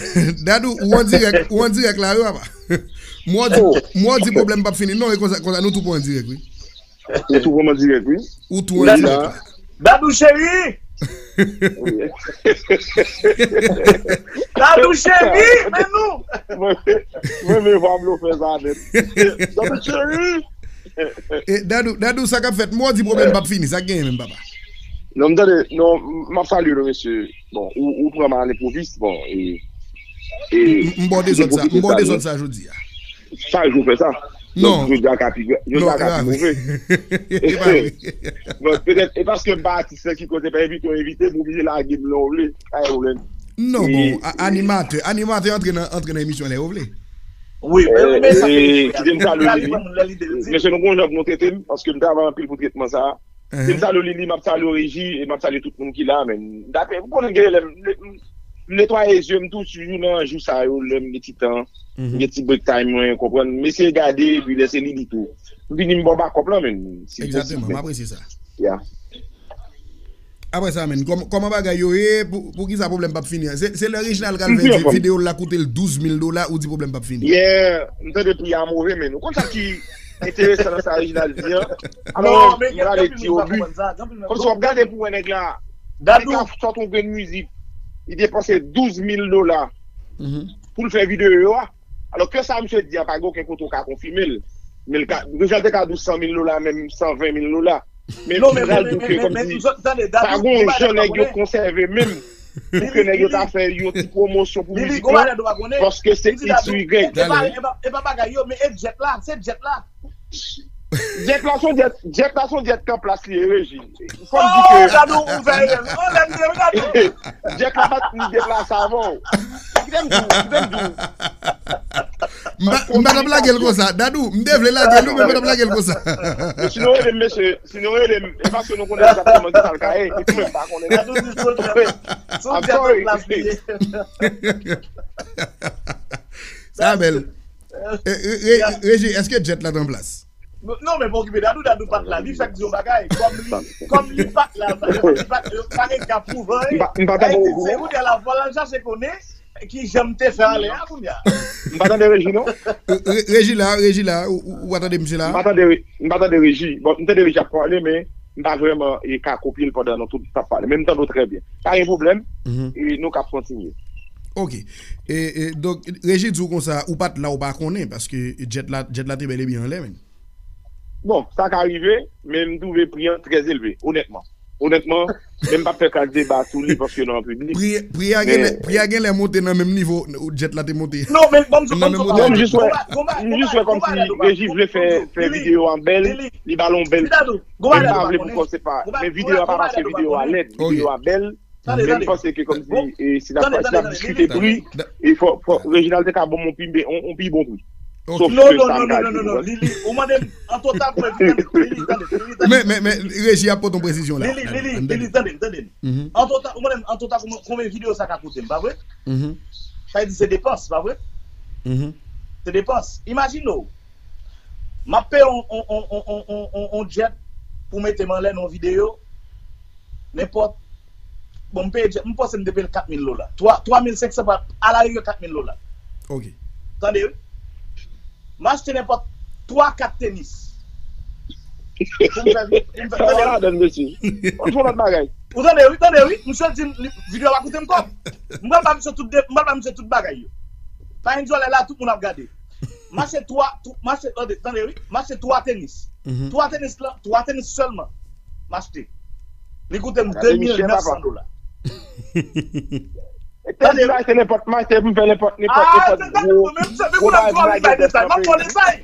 Dadou, ou an dirèk, ou an dirèk la, wi, papa. Mwen di, mwen di pwoblèm p ap fini. Non, e konsa, konsa, nou tou pran dirèk, wi. Ou tou pran dirèk, wi. Ou tou an dirèk la. Dadou cheri! Dadou cheri, men nou! Mwen, mwen, mwen, vwa m lo fè sa nèt. Dadou cheri! E, Dadou, Dadou, sa k ap fèt? Mwen di pwoblèm p ap fini. Sa k genyen menm, papa? Non, m tande, non, m ap salye nou, mesye. Bon, ou, ou pran m a lenpwovis, bon, e, e, m, m ba w dezòd sa, m ba w dezòd sa jodi a. Chak jou fè sa. Non. Donk, jodi a ka pi gra-, jodi a ka pi move. E pa vre. Bon, petèt, e paske m pa atis nan ki kote, pa envite, w envite, m oblije lage m lè w vle. Pa gen pwoblèm. Non, bon, a-, animatè, animatè antre nan, antre nan emisyon lè w vle. Wi, men, men sa, e, kite m salye Lili. Mesye, nou gon jan pou nou trete m, paske m travay anpil pou tretman sa a. Kite m salye Lili, m ap salye reji, e m ap salye tout moun ki la, men. Dapre, ou konnen gen lè m, m, m netwaye zye m tou, sijou nan jou sa yo, lè m gen ti tan, m gen ti break time mwen, konprann. M eseye gade, epi lè se Lili tou. M vini m ba w bakòp lan, men. Egzakteman, m apresye sa. Ya. Apre sa, men, kòm-, kòman bagay yo ye, pou, poukisa pwoblèm p ap fini an? Se, se lè Reginald Calvin di videyo l la koute l douz mil dola, ou di pwoblèm p ap fini? Yeah, m tande pri a move, men. Ou konn sa ki enteresan nan sa Reginald di an? Alò, m prale di w, wi. Kòmsi w ap gade pou wè nèg la, nèg la sòti yon grenn mizik, li depanse douz mil dola pou l fè videyo a. Alò, ke sa misye di a, pa gen okenn kote w ka konfime l. Men l ka, Reginald te ka di w san mil dola, menm san ven mil dola. Men Reginald di w ke kòmsi pa gen yon jan nèg yo konsève menm pou ke nèg yo ta fè yon ti pwomosyon pou mizik lan, paske se X ou Y. E pa, e pa, e pa bagay yo, men e djèt la, se djèt la. Djèt la se yon djèt, djèt la se yon djèt k an plas li ye, reji. Fò m di ke Dadou, ou fè erè. Anlè m te, Dadou. Djèt la pa t ni deplase avan w. Kite m di w, kite m di w. M pa, m pa t ap lage l konsa. Dadou, m te vle lage l, wi, men m pa t ap lage l konsa. Men si nou rele m, mesye, si nou rele m, e paske nou konnen egzakteman ki sa l ka ye, epi mwen m pa konnen. Dadou di se yon djèt, se yon djèt an plas li ye. Sa bèl. E, e, e, Reji, èske djèt la t an plas? Non, men pa okipe Dadou, Dadou pa t la. Li fèk di yon bagay. Kòm li, kòm li pa t la, sa vle di li pa t, yo pa gen ka pwouve anyen. M pa, m pa t ankò okouran. Sa vle di, se kounye a la, fò l al chache konnen ki jan m te fè anlè a kounye a. M pa tande Reji, non? Re-, Reji la, Reji la, ou, ou, ou pa tande misye la? M pa tande Re-, m pa tande Reji. Bon, m tande Reji ap pale, men m pa vrèman e ka kopye l pandan nou tout t ap pale. Men m tande w trè byen. Pa gen pwoblèm, e nou k ap kontinye. Ok. E, e, donk, Reji di w konsa, ou pa t la, ou pa konnen, paske jet la, jet la te bèl e byen anlè, men. Bon, sa ka rive, men m twouve pri an trè elve, onètman. Onètman, men m p ap fè kras deba sou li paske nou an piblik. Pri, pri a genlè, pri a genlè monte nan menm nivo jet la te monte. Non, men ban m di w, ban m di w. Non, m jis wè, m jis wè kòmsi Reji vle fè, fè videyo a bèl, li ba l yon bèl. Men m pa vle pou kòm se pa, men videyo a pa pase, videyo a lèd, videyo a bèl. Men m panse ke kòmsi, e, si n ap, si n ap diskite pri, e fò, fò Reginald te ka ban m yon pi, yon, yon pi bon pri. Sof ke sa m ka di w. Non, non, non, non, non, non, Lili, ou mande m an total konbyen, Lili, tande, Lili, tande. Men, men, men, Reji ap pote yon presizyon la. Lili, Lili, Lili, tande, tande. An total, ou mande m an total konbyen, konbyen videyo sa ka koute m, pa vre? Sa vle di se depans, pa vre? Se depans. Imajine w, m ap peye yon, yon, yon jet pou mete m anlè nan yon videyo, nenpòt. Bon, m peye jet, m panse m te peye l kat mil dola. Twa, twa mil senk san pa, alarigè kat mil dola. Ok. Tande, wi. M achte nenpòt twa, kat tenis. Pou m fè, pou m fè, tande, wi. Sa va ladann, mesye. Ou fè lòt bagay. Ou tande, wi, tande, wi. Misye di m, li, videyo a pa koute m kòb. M pral ba misye tout de, m pral ba misye tout bagay yo. Pa gen dyòlè la, tout moun ap gade. M achte twa, twa, m achte, tande, tande, wi. M achte twa tenis. Twa tenis la, twa tenis sèlman. M achte. Li koute m de mil nèf san dola. Tande, wi. M achte nenpòt, m achte, m fè nenpòt, nenpòt, nenpòt gwo, gwo bagay, m ap ba w detay.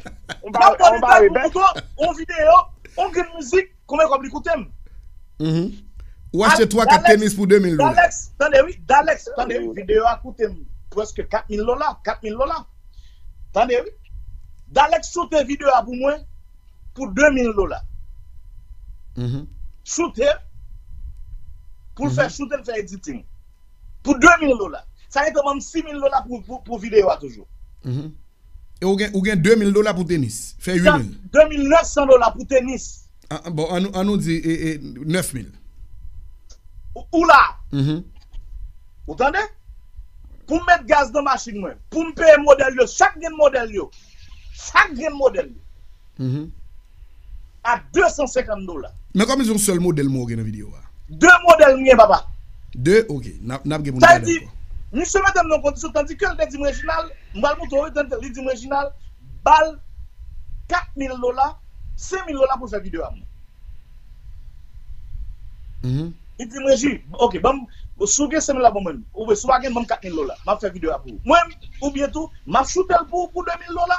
M ap ba w detay pou moutre w yon videyo, yon grenn mizik, konbyen kòb li koute m. Ou achte twa, kat tenis pou de mil dola. Dalex, tande, wi, Dalex, tande, wi, videyo a koute m prèske kat mil dola, kat mil dola. Tande, wi. Dalex choute videyo a pou mwen pou de mil dola. Choute pou l fè, choute l fè editing. Pou de mil dola. Sa gentan ban m sis mil dola pou, pou, pou videyo a toujou. E ou gen, ou gen de mil dola pou tenis. Fè uit mil. De mil nèf san dola pou tenis. Ah, bon, an nou, an nou di, e, e, nèf mil. Ou, ou la. Ou tande? Pou m met gaz nan machin mwen, pou m peye modèl yo, chak grenn modèl yo, chak grenn modèl yo, a de san senkant dola. Men kòman se yon sèl modèl mwen wè w gen nan videyo a? De modèl m gen, papa. De? Ok. N ap, n ap gen pou n gade ankò. Sa vle di, misye mete m nan kondisyon, tandike l te di m, Reginald, m pral moutre w, wi, tande, li di m, Reginald, ba l kat mil dola, senk mil dola pou l fè videyo a mwen. Li di m, Reji, ok, ban m, si w gen senk mil la, ban mwen. Oubyen, si w pa gen, ban m kat mil dola. M ap fè videyo a pou ou. Mwen, oubyen tou, m ap choute l pou ou pou de mil dola.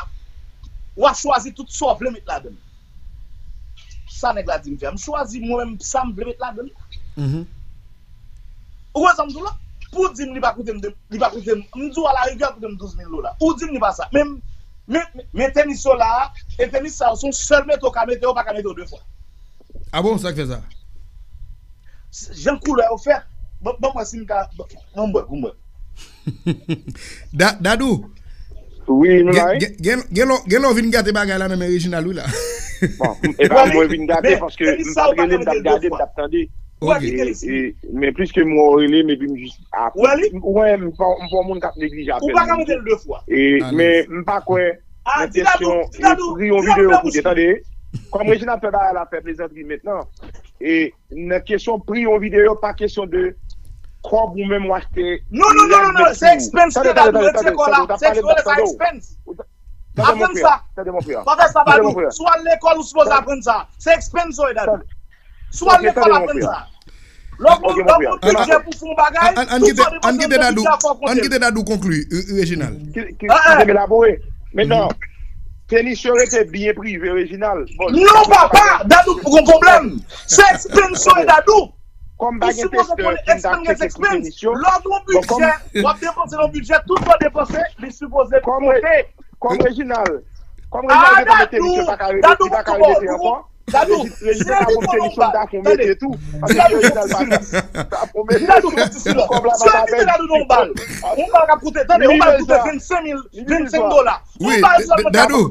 W a chwazi tout sa w vle met ladan l. Sa nèg la di m fè. M chwazi mwen menm sa m vle met ladan l. Ou wè sa m di w la? Pou w di m li pa koute m, li pa koute m. M di w alarivyè l koute m douz mil dola. Ou di m li pa sa. Men, men, men tenis yo la a, e tenis sa yo, se yon sèl mete w ka mete, yo pa ka mete w de fwa. Ah bon, sa k fè sa? Jan koulè yo fèt. Bon, bon, mwen si m ka, bon, bon, mwen, bon, mwen. Da-, Dadou. Wi, nou la, wi. Gen, gen, gen, gen lè w vin gate bagay la nan men Reginald, wi, la. Bon, e pa mwen vin gate, paske m pa t rele, m t ap gade, m t ap tande. Ok. E, e, men pliske m wè w rele m, epi m jis ap-, ou wè, m pa, m pa yon moun k ap neglije apèl moun tou. E, men m pa kwè nan kesyon, e, pri yon videyo koute, tande. Kòm Reginald fè bagay la, fè plezantri mentnan. E nan kesyon pri yon videyo, pa kesyon de kòb ou menm w achte. Non, non, non, non, non, se expense yo, Dadou, retire kòb la, se expense. Aprann sa. Pa fè sa, Dadou. Si w al lekòl, ou sipoze aprann sa. Se expense yo, Dadou. Si w al lekòl, aprann sa. Lè w gen yon bidjè pou fè yon bagay, tout sa w depanse nan bidjè a, fò w konte l. Ann kite Dadou konkli, Reginald. Kite m elabore. Mentnan, tenis yo rete byen prive, Reginald. Non, papa, Dadou gon pwoblèm. Se expense yo, Dadou. Ou sipoze konnen expense, expense. Lè w gen yon bidjè, w ap depanse nan bidjè, tout sa w depanse, li sipoze konte. Kòm Reginald, kòm Reginald gentan mete misye pa ka remete, li pa ka remete ankò. Reji, Reji te ka ban m tenis yo m ta fè w mete tou. Paske Reginald pa ka, ta fè w mete tou. Kòb la pa ka pèdi. Yon bal k ap koute, tande, yon bal koute vennsenk mil, vennsenk dola. Yon bal sèlman k ap. Dadou.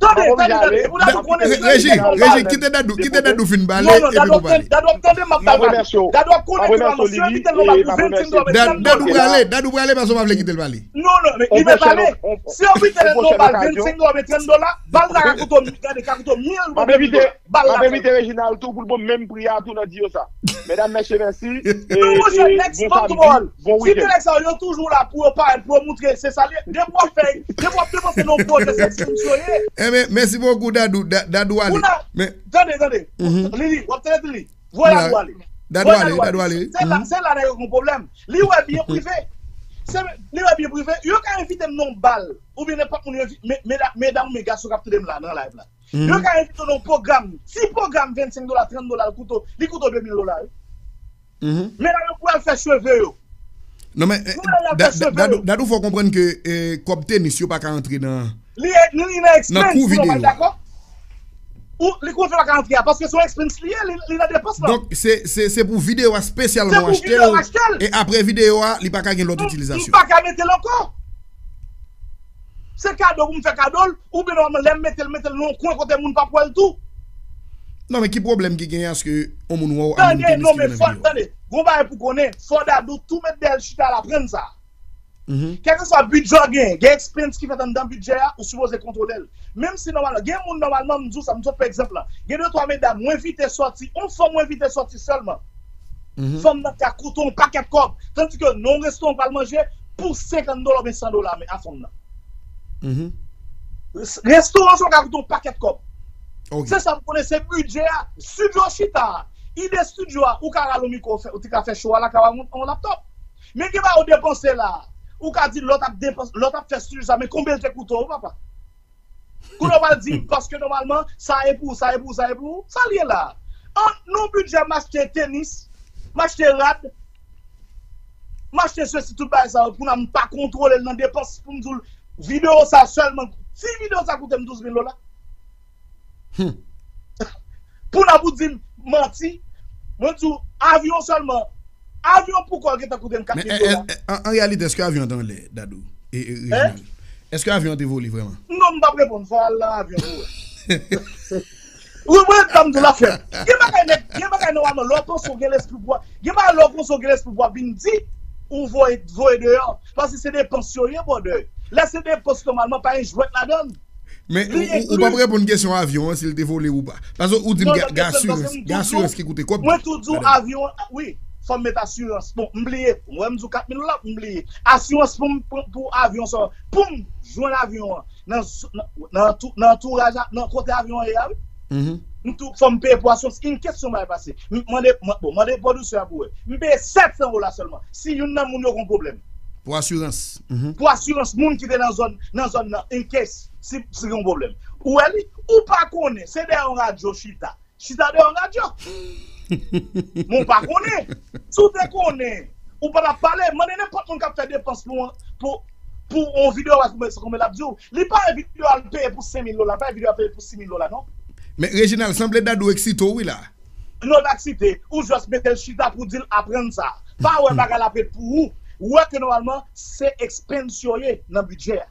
Tande, tande, tande. Pou Dadou konnen si Regi, Regi, kite Dadou, kite Dadou fin pale epi nou pale. Dadou ap tande, m ap pale. Dadou ap konnen ke maman, si yo envite l nan bal pou vennsenk dola, Dadou prale, Dadou prale, paske w pa vle kite l pale. Non, non, men li mèt ale. Si yo envite l nan bal vennsenk dola, oubyen trant dola, bal la ka koute, gade, ka koute mil dola. Bal la. M ap envite Reginald tou pou l bon menm pri a tou nan di yo sa. Medam, mesye, mèsi. Non, monchè, next month, bon, si te nèg sa yo, yo toujou la pou yo parèt, pou yo moutre se sa l ye. Depi w ap fè, depi w ap depanse nan yon pwojè, se ekspans yo ye. Enben, mèsi bokou, Dadou. Dadou ale. Men, tande, tande. Lili, w ap tande Lili. Voye Dadou ale. Dadou ale, Dadou ale. Se la, se la nèg yo gen pwoblèm. Li wè byen prive. Se, li wè byen prive. Yo ka envite m nan bal. Oubyen nenpòt moun yo envite, medam, medam oubyen gason k ap tande m la, nan live la. Yo ka envite w nan yon pwogram. Ti pwogram vennsenk dola, trant dola, li koute w, li koute w de mil dola, wi. Men la, yo pou al fè cheve yo. Non, men, Dadou, fò w konprann ke kòb tenis yo pa ka antre nan, li nan expense, nou pa dakò? Ou, li konn fè pa ka antre a, paske se yon expense li ye, li nan depans lan. Donk, se, se, se pou videyo a espesyalman w achte l, e apre videyo a, li pa ka gen lòt itilizasyon. M pa ka mete l ankò. Se kado pou m fè kado l, oubyen nòmalman lè m mete l, mete l nan yon kwen kote moun p ap wè l tou. Non, men ki pwoblèm ki genyen aske yon moun wè w a moun tenis ki nan videyo a? Tande, non, men fò, tande, gon bagay pou konnen, fò Dadou tou met dèyè l chita la, aprann sa. Kèlkeswa bidjè w gen, gen expense ki fèt anndan bidjè a, ou sipoze kontwole l. Menm si nòmalman, gen moun nòmalman, m di w sa, m sot pran egzanp la. Gen de twa medam, mwen envite sòti, yon fanm mwen envite sòti sèlman. Fanm nan ka koute yon pakèt kòb. Tandike nan yon restoran w pral manje, pou senkant dola oubyen san dola, men a fanm nan. Restoran sa w ka koute yon pakèt kòb. Se sa m konnen, se bidjè a. Studio chita a. Ide studio a, ou ka rale yon mikwo, ou te ka fè show a la, ka ba yon laptop. Men gen bagay ou depanse la. Ou ka di lòt ap depanse, lòt ap fè studio sa, men konbyen l te koute w, papa? Kounye a w pral di m, paske nòmalman, sa e pou ou, sa e pou ou, sa e pou ou. Sa l ye la? An, nan yon bidjè, m achte tenis, m achte rad, m achte sesi, tout bagay sa yo, pou n a m pa kontwole l nan depans, pou m di w, videyo sa sèlman, ti videyo sa koute m douz mil dola. Pou n a pou di m manti, mwen di w, avyon sèlman, avyon pou kò l gentan koute m kat mil dola. Men, an, an reyalite, èske avyon an te anlè, Dadou? E, e, Reginald? Èske avyon an te vole vrèman? Non, m p ap reponn, fò w al nan avyon pou w wè. Ou wè, tanm di w l ap fèt. Gen bagay nèg, gen bagay nòmalman, lè w panse w gen lespri pou w, gen bagay lè w panse w gen lespri pou w ap vin di, ou voye, voye deyò. Paske se depans yo ye, brother. Lè se depans, nòmalman, pa gen jwèt ladan l. Men ou, ou, ou p ap reponn kesyon avyon an, si l te vole ou pa. Paske ou di m gen asirans, gen asirans ki koute kòb. Mwen tou di w avyon an, wi, fò m met asirans. Bon, m bliye. Mwen, m di w kat mil dola, m bliye. Asirans pou m, pou, pou avyon sa, pou m jwenn avyon an, nan, nan, nan antou-, nan antouraj, nan kote avyon an ye a, wi. M tou, fò m peye pou asirans, in case yon bagay pase. M mande, bon, mande pwodiksè a pou wè. M peye sèt san dola sèlman. Si youn nan moun yo gen pwoblèm. Pou asirans. Pou asirans moun ki te nan zòn, nan zòn nan, in case, si, si gen yon pwoblèm. Ou wè li, ou pa konnen, se dèyè yon radyo chita. Chita dèyè yon radyo. Men w pa konnen. Si w te konnen, ou pa t ap pale. Mande nenpòt moun k ap fè depans pou, pou, pou yon videyo a, konbyen, konbyen l ap di w. Li pa yon videyo al peye pou senk mil dola, pa yon videyo al peye pou sis mil dola, non. Men Reginald, sanble Dadou eksite w wi la. Non, pa eksite. Ou jis mete l chita pou di l aprann sa. Pa wè bagay la ap ret pou ou. Ou wè ke nòmalman, se expense yo ye nan bidjè a.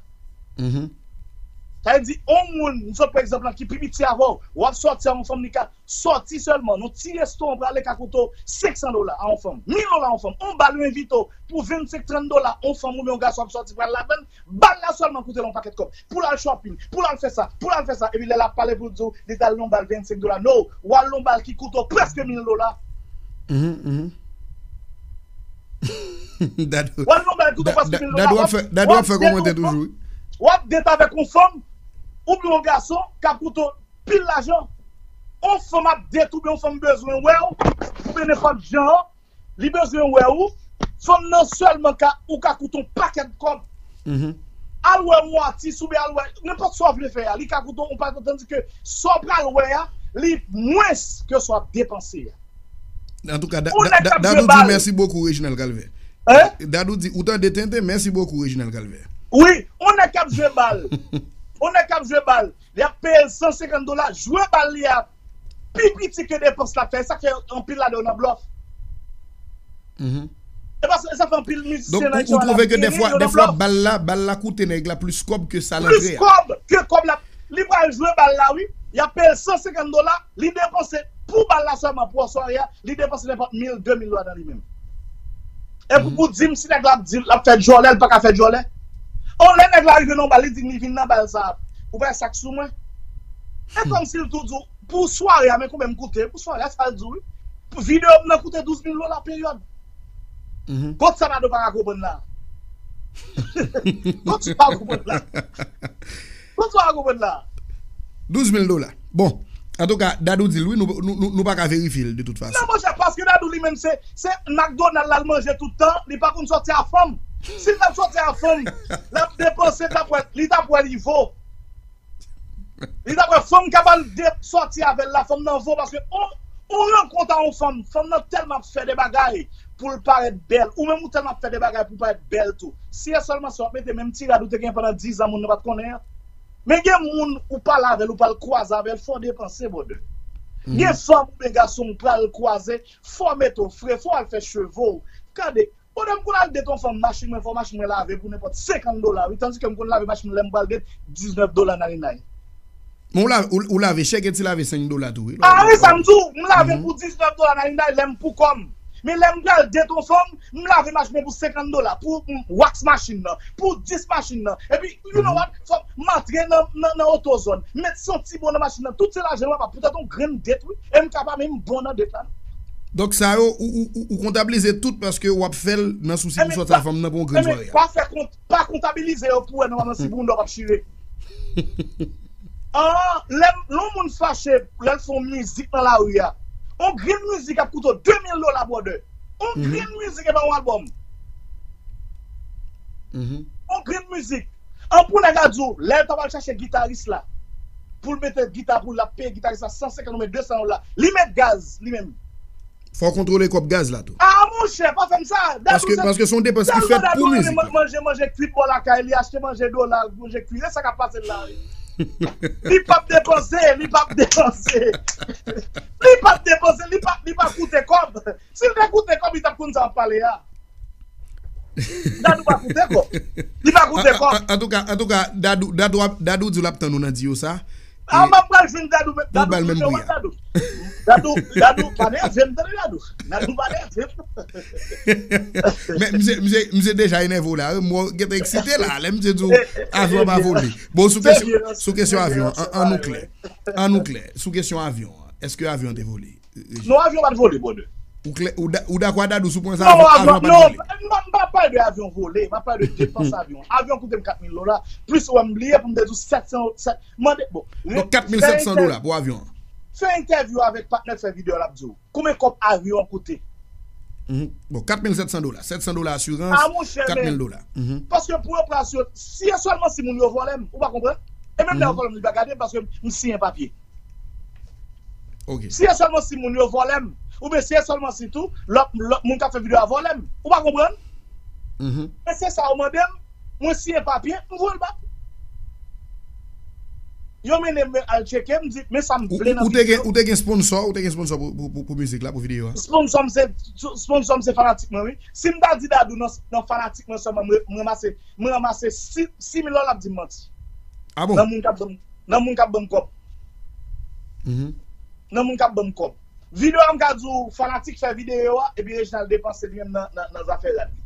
Sa vle di, yon moun, m sot pran egzanp la, ki pi piti avè w, w ap sòti a yon fanm, li ka sòti sèlman, nan ti restoran prale ka koute w senk san dola a yon fanm, mil dola a yon fanm, yon bal yo envite w pou vennsenk, trant dola, yon fanm oubyen yon gason ap sòti pral ladan l, bal la sèlman koute l yon pakèt kòb. Pou l al shopping, pou l al fè sa, pou l al fè sa, epi lè l ap pale pou l di w, li t al nan yon bal vennsenk dola. No, w al nan yon bal ki koute w prèske mil dola. Dadou, w al nan yon bal ki koute w prèske mil dola. Dadou ap fè, Dadou ap fè kòmantè toujou, wi. W ap date avèk yon fanm, oubyen yon gason, k ap koute w pil lajan. Yon fanm ap date oubyen yon fanm bezwen wè w, oubyen nenpòt jan, li bezwen wè w, fanm nan sèlman ka, ou ka koute yon pakèt kòb. Al wè yon atis oubyen al wè nenpòt sa w vle fè a, li ka koute yon pakèt, tandike sa w pral wè a, li mwens ke sa w ap depanse a. Antouka, Dadou di mèsi bokou, Reginald Calvert. Dadou di, ou tande tenten, mèsi bokou, Reginald Calvert. Wi, yon nèg k ap jwe bal. Yon nèg k ap jwe bal. Li ap peye l san senkant dola. Jwe bal li a pi piti ke depans l ap fè. E sa k fè anpil ladan yo nan blòf. E paske sa fè anpil mizisyen nan Ayiti yo la ap gere, yo nan blòf. Donk, ou twouve ke dèfwa, dèfwa bal la, bal la koute nèg la plis kòb ke sa l antre a. Plis kòb ke kòb la. Li pral jwe bal la, wi. Y ap peye l san senkant dola, li depanse pou bal la sèlman, pou sware a, li depanse nenpòt mil, de mil dola nan li menm. Epi pou di m si nèg la ap di l ap fè djòlè, l pa ka fè djòlè. On lè nèg la rive nan yon bal, li di m li vin nan bal sa a. Ou pa wè sa k sou mwen? E kòmsi l tou di w, pou sware a, men konbyen m koute, pou sware a, sa l di w, wi. Pou videyo m nan koute douz mil dola peryòd. Kot sa Dadou pa ka konprann la? Kot sa pa konprann la? Kot sa pa konprann la? Douz mil dola. Bon, antouka, Dadou di l wi, nou, nou, nou, nou pa ka verifye l de tout fason. Non, monchè, paske Dadou li menm se, se McDonald l al manje tout tan, li pa konn sòti a fanm. Si l t ap sòti a fanm, l ap depanse, t ap wè, li t ap wè li vo. Li t ap wè fanm k ap al de, sòti avè l la, fanm nan vo, paske on, on rankont a on fanm, fanm nan tèlman ap fè de bagay pou l parèt bèl. Ou menm ou tèlman ap fè de bagay pou w parèt bèl tou. Si e sèlman sa w ap mete menm ti rad ou te gen pandan diz an moun nan pa t konnen an. Men gen moun ou pale avè l, ou pral kwaze avè l, fò w depanse, brother. Gen fanm oubyen gason ou pral kwaze, fò w mete w fre, fò w al fè cheve w. Gade, pandan m konn al date on fanm, machin mwen, fò machin mwen lave pou nenpòt senkant dola, wi. Tandike m konn lave machin mwen lè m pral date, diznèf dola ninety-nine. Men ou lave, ou, ou lave chèk e ti lave senk dola tou, wi. Ah wi, sa m di w, m lave pou diznèf dola ninety-nine lè m pou kò m. Men lè m pral date on fanm, m lave machin mwen pou senkant dola, pou m wax machin nan, pou dis machin nan. Epi, you know what, fò m antre nan, nan, nan AutoZone, met santi bon nan machin nan, tout se lajan m ap poutèt on grenn date, wi. E m ka pa menm bon nan date la, non. Donk sa yo, ou, ou, ou, ou kontablize tout paske w ap fè l nan sousi pou sòti a fanm nan pou yon grenn sware a. Pa fè kont, pa kontabilize yo pou wè nòmalman si bounda w ap chire. Ah, lè, lè yon moun fache, lè l fè yon mizik nan lari a. Yon grenn mizik ap koute w de mil dola, brother. Yon grenn mizik e pa yon albòm. Yon grenn mizik. An pou nèg la di w, lè l ta pral chache gitaris la, pou l mete gita pou l, l ap peye gitaris la san senkant oubyen de san dola. Li met gaz, li menm. Fò w kontwole kòb gaz la tou. Ah, monchè, pa fè m sa. Dadou, paske, paske se yon depans ki fèt pou mizik la. Manje, manje kwit bò lakay li, achte manje dola, manje kwit. E sa k ap pase l la, wi. Li p ap depanse, li p ap depanse. Li p ap depanse, li pa, li pa koute kòb. Si l te koute kòb, li t ap konn sa w ap pale a. Dadou pa koute kòb. Li pa koute kòb. An, an, antouka, antouka, Dadou, Dadou ap, Dadou di w l ap tann ou nan di yo sa. Ah, m ap pral jwenn Dadou, men Dadou touche w, Dadou. Dadou, Dadou, pa nève m, tande Dadou. Dadou pa nève m. Men misye, misye, misye deja enève w la, wi. M wè w gentan eksite la. Lè misye di w avyon pa vole. Bon, sou kesyon, sou kesyon avyon an, an nou klè. An nou klè. Sou kesyon avyon an, èske avyon an te vole? Non, avyon pa t vole, brother. Ou klè, ou da-, ou dakò a Dadou sou pwen sa, non, avyon, avyon pa t vole? Non, m pa, m pa pale de avyon vole, m ap pale de depans avyon. Avyon koute m kat mil dola, plis ou wè m bliye pou m te di w sèt san, sèt, mande, bon. Donk, kat mil sèt san dola pou avyon an. Fè entèvyou avèk patnè k fè videyo a, l ap di w konbyen kòb avyon an koute. Bon, kat mil sèt san dola, sèt san dola asirans, kat mil dola. Paske pou yo pran asirans, si e sèlman si moun yo vòlè m, ou pa konprann? E menm lè yo vòlè m, li pa gade m paske m siyen papye. Si e sèlman si moun yo vòlè m, oubyen si e sèlman si tou lòt, lòt moun k ap fè videyo a vòlè m, ou pa konprann? E se sa yo mande m, mwen siyen papye, m voye l ba yo. Yo mennen m al tcheke, m di, men sa m vle nan videyo. Ou te gen, ou te gen sponsò, ou te gen sponsò pou, pou, pou, pou mizik la, pou videyo a? Sponsò m se, sponsò m se fanatik mwen, wi. Si m ta di Dadou nan, nan fanatik mwen sèlman, m re-, m ranmase, m ranmase sis, sis mil dola, l ap di m manti. Ah bon? Nan moun k ap ban m, nan moun k ap ban m kòb. Nan moun k ap ban m kòb. Videyo a, m ka di w, fanatik fè videyo a, epi Reginald depanse li menm nan, nan, nan zafè rad li.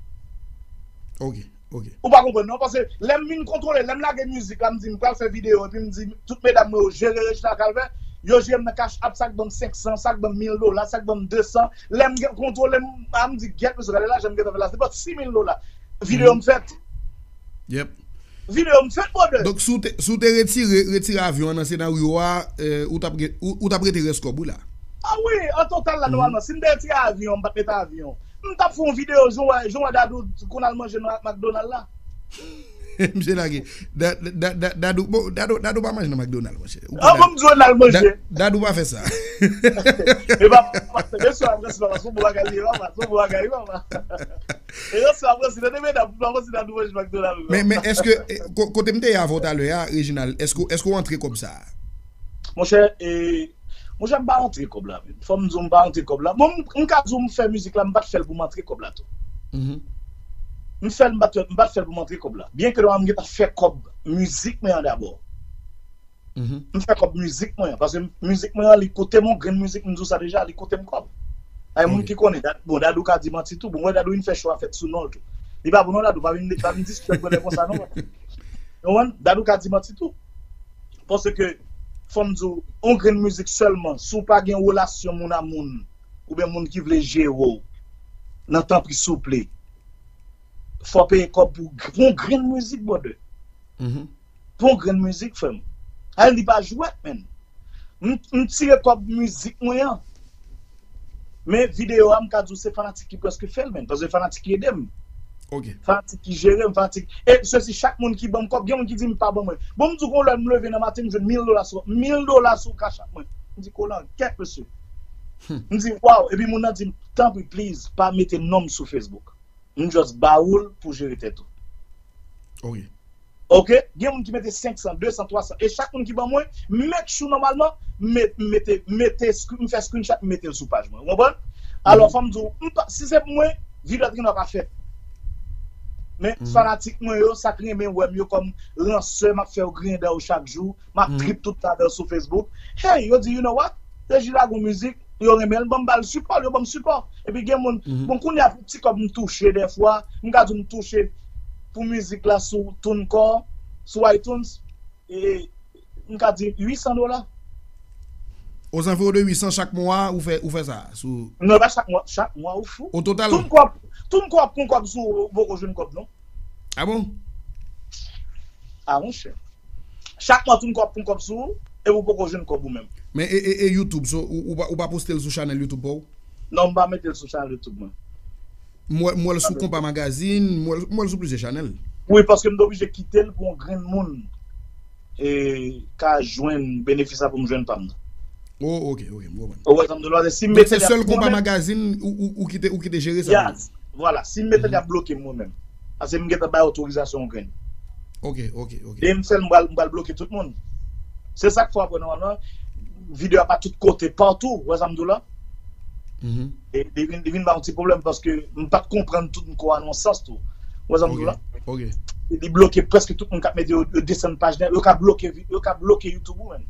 Ok, ok. Ou pa konprann non, paske lè m vin kontwole, lè m lage mizik la, m di m pral fè videyo, epi m di tout medam mwen yo jere Reginald Calvin, yo jere m nan Cash App, sa k ban m senk san, sa k ban m mil dola, sa k ban m de san. Lè m gen kontwole, m, a, m di, "Gyèt, mesye, gade lajan m gentan fè la, se pa sis mil dola." Videyo m fèt. Yep. Videyo m fèt, brother. Donk, si w te, si w te retire, retire avyon an nan senaryo a, eh, ou t ap gen, ou, ou t ap rete rès kòb ou la? Ah wi, an total la, nòmalman, si m te retire avyon, m pa t mete avyon, m t ap fè yon videyo, jan w wè, jan w wè Dadou konn al manje nan McDonald la. Misye lage. Da-, da-, da-, Dadou, bon, Dadou, Dadou pa manje nan McDonald, monchè. Ou konn, ah, bon, m di w al manje. Da-, Dadou pa fè sa. E pa, pa, mesye, ap resevwa, se yon bon bagay li ye, papa, se yon bon bagay li, papa. E resevwa, prezidan, de medam, pa prezidan nou manje McDonald, non. Men, men èske, eh, ko-, kote m te ye avè w talè a, Reginald, èske, èske w antre kòb sa a? Monchè, eh, monchè, m pa antre kòb la, men. Fò m di w, m pa antre kòb la. Bon, m, m ka di w, m fè mizik la, m pa t fè l pou m antre kòb la, tou. M fè l, m pa t, m pa t fè l pou m antre kòb la. Byen ke m gentan fè kòb mizik mwen an dabò. M fè kòb mizik mwen an, paske mizik mwen an, li koute m, yon grenn mizik, m di w sa deja, li koute m kòb. Ay, moun ki konnen, Da- bon, Dadou ka di manti tou. Bon, wè, Dadou vin fè cho a fèt sou non l tou. Li pa bon non, Dadou, pa vin, pa vin disrespect mwen konsa non. Ou konprann? Dadou ka di manti tou. Paske, fò m di w, yon grenn mizik sèlman, si w pa gen relasyon moun a moun, oubyen moun ki vle jere w, nan tanpri souple, fò w peye kòb pou, pou yon grenn mizik, brother. Pou yon grenn mizik, frè m. Ay, li pa jwèt, menn. M, m tire kòb mizik mwen an. Men videyo a, m ka di w se fanatik ki prèske fè l, menn. Paske fanatik ki ede m. Fanatik ki jere m, fanatik. E se si chak moun ki ban m kòb, gen moun ki di m pa ban mwen. Bon, m di w gon lè m leve nan maten, m jwenn mil dola sou, mil dola sou Cash App mwen. M di, "Kolan, kèt, mesye." M di, "Waw." Epi moun nan di m, "Tanpri, please, pa mete non m sou Facebook." M just ba ou l pou jere tèt ou. Ok. Ok? Gen moun ki mete senk san, de san, twa san. E chak moun ki ban mwen, make sure nòmalman, m met, m mete, m mete screen- m fè screenshot, m mete l sou paj mwen. Ou konprann? Alò, fò m di w, m pa- si se pou mwen, videyo a t gen dwa pa fèt. Men, fanatik mwen yo, sa k renmen wè m yo kòm ransè, m ap fè yo griyen dan yo chak jou, m ap trip tout talè sou Facebook. Hey, yo di, "You know what? Reji la gon mizik, yo renmen l, ban m ba l sipò, yo ban m sipò." Epi gen moun, bon, kounye a pou ti kòb m touche dèfwa, m ka di w m touche pou mizik la sou TuneCore, sou iTunes, e m ka di uit san dola. Ozanviro de uit san chak mwa, ou fè, ou fè sa sou Non, pa chak mwa, chak mwa, ou fou. O total? TuneCore, TuneCore ap pran kòb sou ou, ou poko jwenn kòb, non. Ah bon? Ah, monchè. Chak mwa, TuneCore ap pran kòb sou ou, e ou poko jwenn kòb ou menm. Men e, e, e YouTube, so, ou, ou pa, ou pa poste l sou chanèl YouTube pa w? Non, m pa mete l sou chanèl YouTube mwen. M wè, m wè l sou Konpa Magazine, m wè l, m wè l sou plizyè chanèl. Wi, paske m te oblije kite l pou yon grenn moun e ka jwenn benefis la pou m jwenn pa m nan. Oh, ok, ok, m konprann. Ou wè sa m di w la, si m Donk mete se l ap sèl Konpa Magazine ou, ou, ou kite, ou kite jere sa? Yes, vwala, si m mete l ap bloke m mwen menm. Paske m gentan bay otorizasyon yon grenn. Ok, ok, ok. E m sèl m pral, m pral bloke tout moun. Se sa k fè apre nòmalman, videyo a pa tout kote, patou, ou wè sa m di w la? E li vin, li vin ba yon ti pwoblèm paske m pa t konprann tout ankò a nan yon sans tou. Ou wè sa m di w la? Ok. Li bloke prèske tout moun k ap mete yo, yo desann paj nan, yo ka bloke, yo ka bloke YouTube ou menm.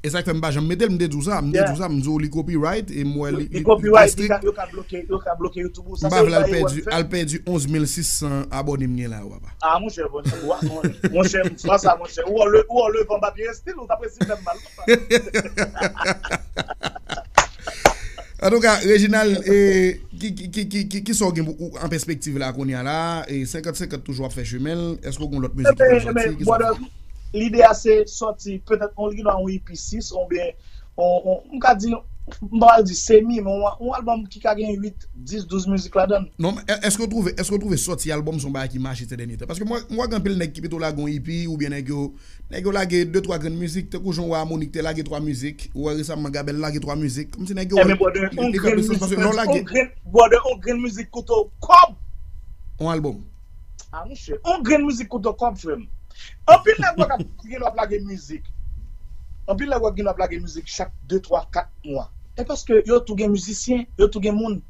E sa k fè m pa janm mete l, m te di w sa, m te di w sa, m di w li copyright, e m wè li, li, li copyright, li ka, yo ka bloke, yo ka bloke YouTube ou. M pa vle al pèdi, al pèdi onz mil sis san abòne m gen la yo, papa. Ah, monchè, monchè, monchè, monchè, monchè, ou anlè, ou anlè van papye estil, ou t ap resi fè m mal. Antouka, Reginald, e, ki, ki, ki, ki, ki, ki sa w gen pou ou an pèspektiv la kounye a la? E senkant senkant toujou ap fè chemen l. Èske w gen lòt mizik ki pral sòti? Ki sa w fè? Lide a se sòti petèt on, li gen dwa yon E P sis oubyen on, on, m ka di, m pa pral di semi, men on, on albòm ki ka gen uit, dis, douz mizik ladan l. Non, men è- èske w twouve, èske w twouve sòti albòm se yon bagay ki mache se dènye tan? Paske mwen, mwen wè gen anpil nèg ki pito lage yon E P oubyen nèg yo Nèg yo lage de twa grenn mizik, tankou jan w wè Amonik te lage twa mizik, ou wè resaman Gabel lage twa mizik, kòmsi nèg yo wè l, li, li kanpe sans, paske lè w lage. Brother, on grenn mizik koute w kòb. On albòm. Ah, monchè, on grenn mizik koute w kòb, frè m. Anpil nèg wè k ap, ki gen dwa ap lage mizik. Anpil nèg wè ki gen dwa ap lage mizik chak de, twa, kat mwa. E paske yo tou gen mizisyen, yo tou gen moun.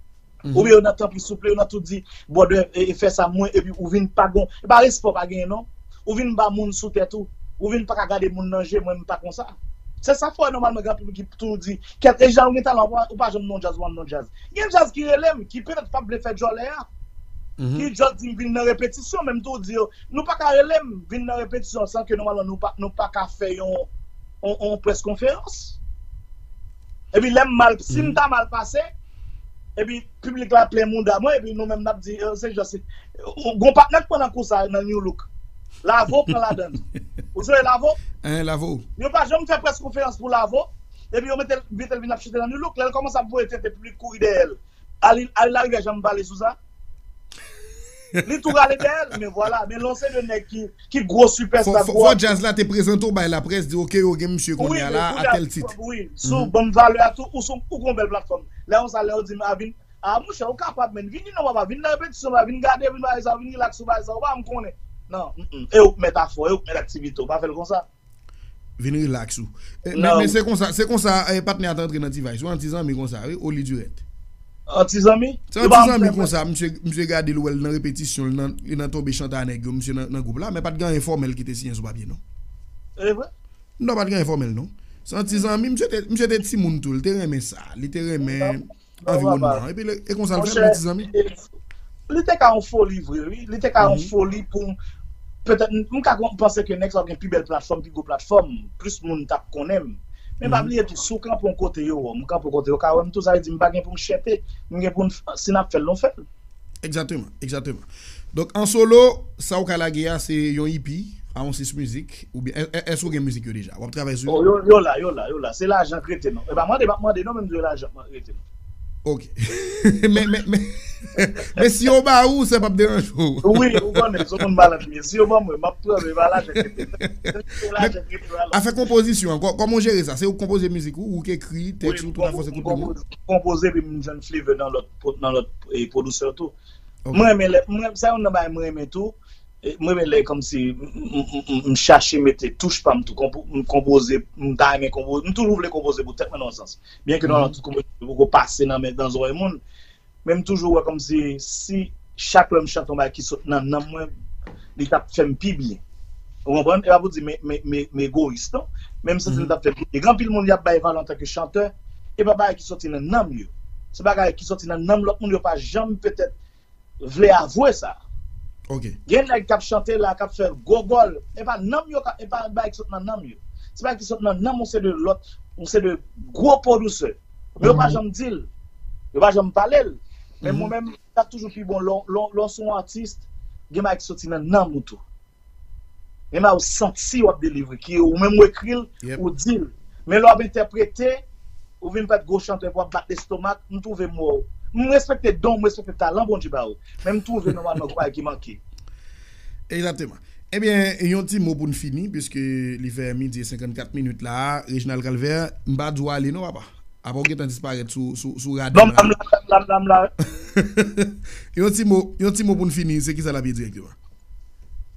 Oubyen yo nan tanpri souple, yo nan tout di, brother, e, e fè sa mwen, epi ou vin pa gon, e pa respè w pa genyen non. Ou vin ba moun sou tèt ou, ou vin pa ka gade moun nan je, mwen m pa konsa. Se sa fè w wè nòmalman gen anpil moun ki toujou di, kèt, e jan ou gen talan, ou pa, ou pa janm nan djaz, ou pa nan djaz. Gen djaz ki rele m, ki petèt p ap vle fè djòlè a. Ki just di m vin nan repetisyon, men m tou di yo, nou pa ka rele m vin nan repetisyon san ke nòmalman nou pa, nou pa ka fè yon, yon, yon près konferans. Epi lè m mal, si m ta mal pase, epi piblik la plen mouda mwen, epi nou menm n ap di, eh, se just, gon patnè k pran nan kou sa nan New Look. Lavo pran ladan l. Ou sonje Lavo? Hein, Lavo. Yo pa janm fè près konferans pou Lavo, epi yo mete l, mete l vin ap chante nan New Look. Lè l kòmanse ap voye tenten, piblik kouri dèyè l. Ali, Ali Larivière janm pale sou sa? Li tou rale dèyè l, men vwala. Men lè w se de nèg ki, ki gwo sipèsta, gwo. Fò, fò, fò djaz la te prezante w bay laprès, di, "Ok, yo gen misye kounye a la, a tèl tit." Wi, sou bon valè a tou, ou sou, ou gon bèl platfòm. Lè yon sa, lè yo di m, "A, vin, a, monchè, ou kapab, men vini non, papa, vin nan repetisyon, papa, vin gade, vin bay sa, vin relax, ou bay sa, ou pa m konnen." Non, mm, mm. E ou k mèt afè w, e ou k mèt aktivite w, pa fè l konsa. Vin relax ou. Eh, men, men se konsa, se konsa, eh, patnè a t antre nan T-Vice. Ou an ti zanmi konsa, wi, Oli Durette. An ti zanmi? Se yon ti zanmi konsa, misye, misye gade l, wè l nan repetisyon, li nan, li nan tonbe chante a nèg yo, misye nan, nan gwoup la, men pa t gen anyen fòmèl ki te siyen sou papye, non. E vre? Non, pa t gen anyen fòmèl, non. Se yon ti zanmi, misye te, misye te timoun tou, li te renmen sa, li te renmen anviwònman an. Epi, e konsa l fèt, yon ti zanmi. Li te ka yon foli vre, wi. Li te ka yon foli pou m, petèt, m, m ka panse ke nèg sa gen pi bèl platfòm, pi gwo platfòm, plis moun t ap konnen m. Men pa bliye tou, si w kanpe yon kote yo wè m, m kanpe yon kote yo ka wè m tou, sa vle di m pa gen pou m chète, m gen pou m, si n ap fè l, nou fè l. Egzakteman, egzakteman. Donk, an solo, sa w ka lage a, se yon E P, a yon sis mizik, oubyen, è-, è-, èske w gen mizik yo deja? W ap travay sou yo? Oh, yo, yo la, yo la, yo la. Se lajan k rete, non. E pa mande, m ap mande, non, men m di yo lajan k rete, non. Ok. Men, men, men, men si yo ba ou, sa p ap deranje w. Wi, ou konnen, se yon moun malad m ye. Si yo ban mwen, m ap pran, men e pa lajan k rete, non. Se lajan k rete, alò. Afè konpozisyon an, kò-, kòman w jere sa? Se ou k konpoze mizik ou, ou k ekri tèks ou, tout afè se kout plim ou? Wi, m konpoze, m konpoze, epi m jwenn flavor nan lòt, nan lòt, e, pwodisè tou. Ok. Mwen renmen lè, mwen, sa youn nan bagay mwen renmen tou. E, mwen renmen lè kòmsi m, m, m, m, m chache mete touch pa m tou. Konpo-, m konpoze, m ta renmen konpoze, m toujou vle konpoze pou tèt mwen nan yon sans. Byen ke nòmalman tout konpozisyon poko pase nan men, nan zòrèy moun. Men m toujou wè kòmsi si chak lè m chante yon bagay ki sot nan nanm mwen, li t ap fè m pi byen. Ou konprann? E pa pou di m, m, m, m egoyis, non. Men m santi m t ap fè m pi byen. Gen anpil moun y ap bay valè antanke chantè, e pa bagay ki soti nan nanm yo. Se bagay ki soti nan nanm lòt moun yo pa janm petèt vle avwe sa. Ok. Gen nèg k ap chante la, k ap fè gwo gòl. E pa nanm yo, ka- e pa bagay ki sot nan nanm yo. Se bagay ki sot nan nanm yon se de lòt, yon se de gwo pwodisè. Men yo pa janm di l. Yo pa janm pale l. Men mwen menm, sa toujou pi bon lè w- lè w- lè w se yon atis, gen bagay ki soti nan nanm ou tou. Gen bagay ou santi w ap delivre, ki ou menm ou ekri l, ou di l. Men lè w ap entèprete, ou vin pèt gwo chantè pou w ap bat lestomak, m twouve m wè w. M respekte don, m respekte talan Bondye ba ou. Men m twouve nòmalman gen bagay ki manke. Egzakteman. Ebyen, yon ti mo pou n fini, piske li fè midi e senkannkat minit la a. Reginald Calvaire, m pa di w ale non, papa. Apa w gentan disparèt sou, sou, sou rada m la. Non, m la, m la, m la, m la. Yon ti mo, yon ti mo pou n fini, se kisa l ap ye dirèkteman?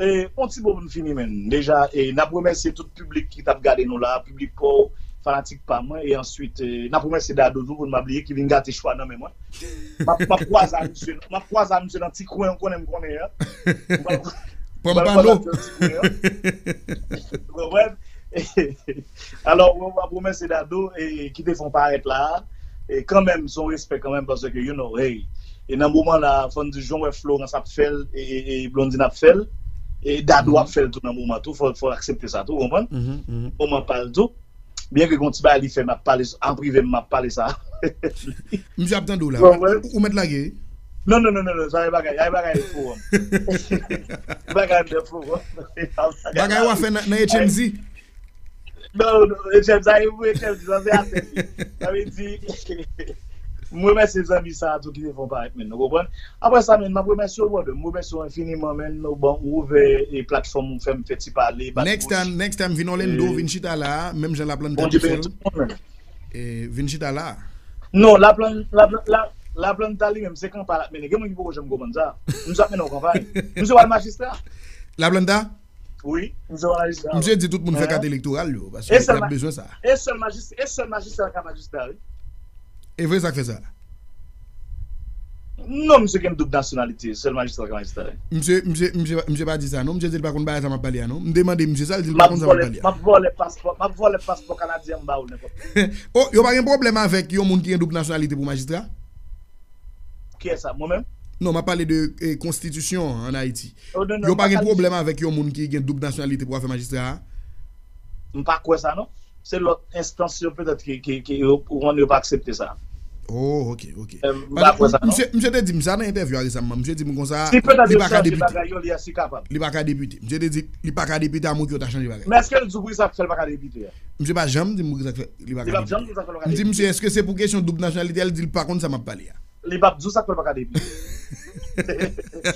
E, yon ti mo pou n fini, men. Deja, e, n ap remèsye tout piblik ki t ap gade nou la, piblik pa w, fanatik pa mwen, e answit, e, n ap remèsye Dado tou, pou n pa bliye, ki vin gate chwa nan men mwen. M ap, m ap kwaze a misye, m ap kwaze a misye nan ti kwen, ou konnen m konnen an. M pral, m pral kwaze a misye nan ti kwen an. Ou konprann? Alò, w ap remèsye Dado, e, ki te fè w parèt la a. E kanmenm, se yon respè kanmenm, paske, you know, hey, e nan moman la, fò n di, jan w wè Florence ap fè l, e, e, e Blondine ap fè l, e Dado ap fè l tou nan moman tou, fò, fò aksepte sa tou, ou konprann? Moman pa l tou. Byen ke gen yon ti bagay li fè, m ap pale, an prive, m ap pale sa. Misye ap tande w la. Ou, ou mèt lage, wi. Non, non, non, non, non, sa e bagay, sa e bagay forum. Bagay de forum. Bagay w ap fè nan, nan H M Z. Non, non, H M Z, sa e pou H M Z, sa se afè li. Sa vle di, m remèsye zanmi sa a tou ki te fè w parèt, men, ou konprann? Apre sa, men, m ap remèsye w, brother. M remèsye w enfiniman, men, ou ban, ou ouvè, e, platfòm ou fè m fè ti pale, bat bouch. Next time, next time, vin Orlando, vin chita la, menm jan Laplanta te fè l. Bondye beni tout moun, men. E, vin chita la. Non, Laplan-, Laplan-, La-, Laplanta li menm, se kanpay l ap mennen. Gen moun ki poko janm konprann sa. Misye ap mennen yon kanpay. Misye pral majistra. Laplanta? Wi, misye pral majistra. Misye di tout moun fè kat elektoral yo, paske l ap bezwen sa. E sèl majis-, e sèl majistra ka majistra, wi. E vre sa k fè sa? Non, misye gen doub nasyonalite, sèl majistra ka majistra, wi. Misye, misye, misye, misye pa di sa, non. Misye di l pa konn bagay sa m ap pale a, non. M te mande misye sa, l di l pa konn sa m ap pale a. M ap vòlè paspò, m ap vòlè paspò kanadyen, m ba ou l nenpòt. Oh, yo pa gen pwoblèm avèk yon moun ki gen doub nasyonalite pou majistra? Kiyès sa, mwen menm? Non, m ap pale de, eh, konstitisyon an, an Ayiti. Oh, non, non, yo pa gen pwoblèm avèk yon moun ki gen doub nasyonalite pou afè majistra a? M pa kwè sa, non. Se lòt enstans yo petèt ki, ki, ki yo, ou konn yo pa aksepte sa. Oh, ok, ok. Eh, m pa kwè sa, non. Misye, misye te di m sa nan entèvyou a resamman. Misye di m konsa, li pa ka depite. Li pa ka depite. Misye te di, li pa ka depite amwen ke yo ta chanje bagay. Men èske l di w poukisa k fè l pa ka depite a? Misye pa janm di m poukisa k fè li pa ka depite. M di misye, èske se pou kesyon doub nasyonalite a? Li di l pa konn sa m ap pale a. Li p ap di w sa k fè l pa ka depite.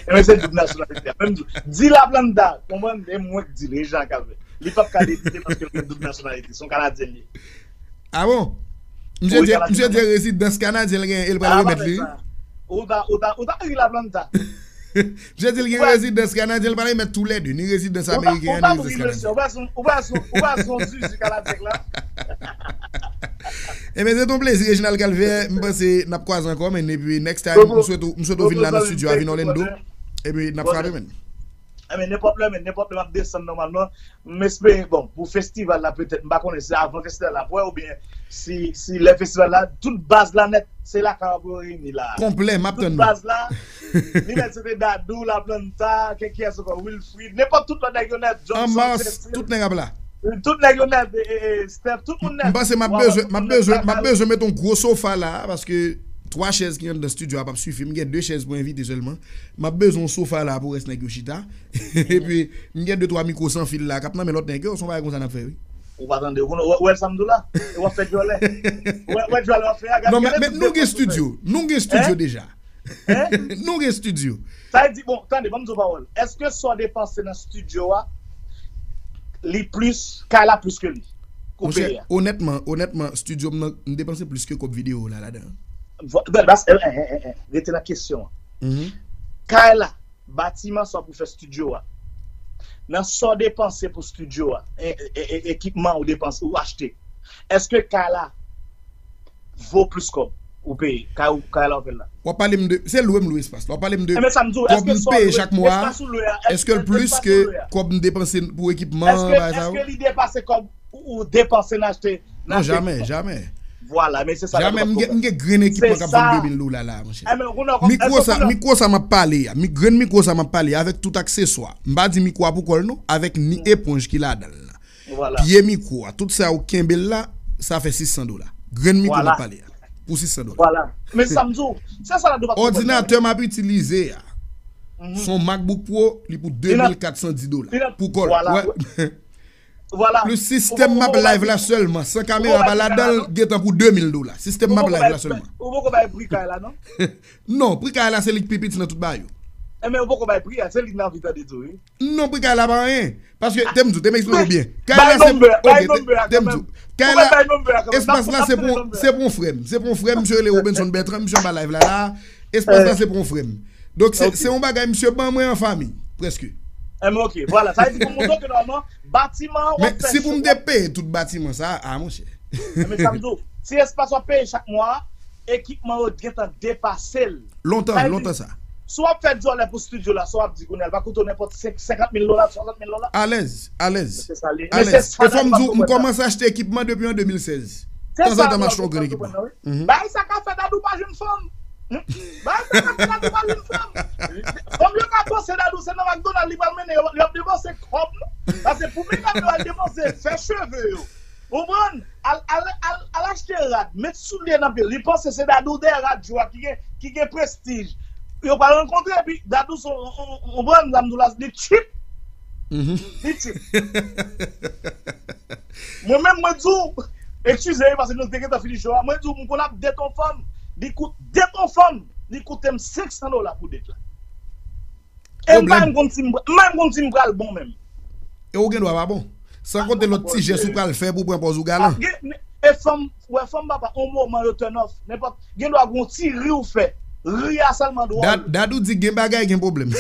Ebyen, se doub nasyonalite a. Menm di, di Laplanta, konprann, e mwen k di l, Reginald Calvaire. Li p ap ka depite paske l gen doub nasyonalite. Se yon Kanadyen li ye. Ah bon? Misye di, misye di rezidans kanadyen l genyen, e l pral remèt li. Ou ta, ou ta, ou ta ri Laplanta. Misye di l gen rezidans kanadyen, l pral remèt toulède, ni rezidans ameriken an, ni rezidans kanadyen. Ou pa son, ou pa son, ou pa son zizi kanadyen la. Ebyen, se te yon plezi, Reginald Calvaire. M panse n ap kwaze ankò, men epi next time, m swete w, m swete w vin la nan studio a, vin Orlando. Epi n ap frape, men. Ebyen, nenpòt lè, men, nenpòt lè m ap desann nòmalman. M espere, bon, pou festival la, petèt, m pa konnen si avan festival la, m ap wè, oubyen si, si lè festival la, tout baz la nèt, se lakay w pou yo reyini la. Konplè, m ap tann nou. Tout baz la, li nèt, se te Dadou, Laplanta, kiyès ankò, Wilfrid, nenpòt tout lòt nèg yo nèt, Johnson, Anmas, tout nèg ap la. Tout nèg yo nèt, e, e, e, Steph, tout moun nèt. M panse m ap bezwen, m ap bezwen, m ap bezwen met yon gwo sofa la, paske twa chèz ki anndan studio a p ap sifi. M gen de chèz pou envite sèlman. M ap bezwen yon sofa la pou rès nèg yo chita. Epi, m gen de twa mikwo san fil la k ap nan men lòt nèg yo. Se yon bagay konsa n ap fè, wi. Ou pa tande, ou wè, wè sa m di w la? E w ap fè djòlè. Wè, wè djòlè w ap fè a, gade. Non, men, men nou gen studio. Nou gen studio deja. Nou gen studio. Sa vle di, bon, tande, ban m di w pawòl. Èske sa w depanse nan studio a, li plis, kay la plis ke li? Monchè, onètman, onètman, studio m nan, m depanse plis ke kòb videyo la ladan. Vo- ben, bas- eh, eh, eh, eh, eh, rete nan kesyon an. Kay la, batiman sa w pou fè studio a, nan sa w depanse pou studio a, e- e- e- ekipman ou depanse, ou achte, èske kay la vo plis kòb ou peye? Kay ou, kay la ou fè l la. W ap pale m de, se lwe m lwe espas la. W ap pale m de kòb m peye chak mwa a. Èske l plis ke kòb m depanse pou ekipman, bagay sa yo? Èske li depase kòb ou, ou depanse nan achte? Non, jamè, jamè. Vwala, men se sa. Jamè, m gen, m gen grenn ekipman k ap vann de mil dola la, monchè. Mikwo sa, mikwo sa m ap pale a, mi- grenn mikwo sa m ap pale a, avèk tout akseswa. M pa di mikwo a pou kò l non, avèk ni eponj ki ladan l la. Pye mikwo a, tout sa ou kenbe l la, sa fè sis san dola. Grenn mikwo m ap pale a, pou sis san dola. Vwala. Men sa m di w, se sa la nou pa konprann. Òdinatè m ap itilize a, se yon MacBook Pro, li pou de mil kat san dis dola. Pou kò l. Vwala. Plis sistèm m ap live la sèlman, san kamera pa ladan l, gentan pou de mil dola. Sistèm m ap live la sèlman. Ou poko bay pri kay la, non? Non, pri kay la se li k pi piti nan tout bagay yo. Enben, ou poko bay pri a, se li n anvi tande tou, wi. Non, pri kay la pa anyen. Paske, te m di w, te m eksplike w byen. Kay la se, ok, te m di w. Kay la, espas la se pou, se pou yon frè m. Se pou yon frè m, misye rele Robenson Bertrand, misye anba live la la. Espas la se pou yon frè m. Donk, se, se yon bagay misye ban mwen an fanmi, prèske. Enben, ok, vwala. Sa vle di pou montre ke nòmalman, batiman an w ap fè. Men si pou m te peye tout batiman sa, a, monchè. Men sa m di w, si espas w ap peye chak mwa, ekipman yo gentan depase l. Lontan, lontan sa. Si w ap fè djòlè pou studio la, sa w ap di kounye a, l va koute w nenpòt senk, senkant mil dola, swasant mil dola. Alèz, alèz. Alèz. E fò m di w, m kòmanse achte ekipman depi an de mil sèz. Tanzantan m achte yon grenn ekipman. Bagay sa ka fè Dadou pa jwenn fanm. Bagay sa ka fè Dadou pa jwenn fanm. Fanm yo ka panse Dadou se nan McDonald li pral mennen yo, y ap depanse kòb, non? Paske pou medam yo al depanse, fè cheve yo. Ou konprann? Al, al, al, al achte rad, met soulye nan pye l. Li panse se Dadou dèyè radyo a ki gen, ki gen prestij. Yo pral rankontre, epi Dadou se yon, yon, yon, yon brand, sa m di w la, li cheap. Li cheap. Mwen menm, mwen di w, eskize, paske nou te gentan fini show a. Mwen di w, m konn ap date yon fanm. Li kout, date yon fanm, li koute m senk san dola pou date la. E m pa menm konn si m pra- m pa menm konn si m pral bon menm. E ou gen dwa pa bon. San konte lòt ti jès ou pral fè pou pran pòz ou galan. E fanm, wè fanm papa, on moman yo turn off. Nenpòt, gen dwa gon ti ri ou fè. Ri a sèlman dwòl. Dad- Dadou di gen bagay, gen pwoblèm.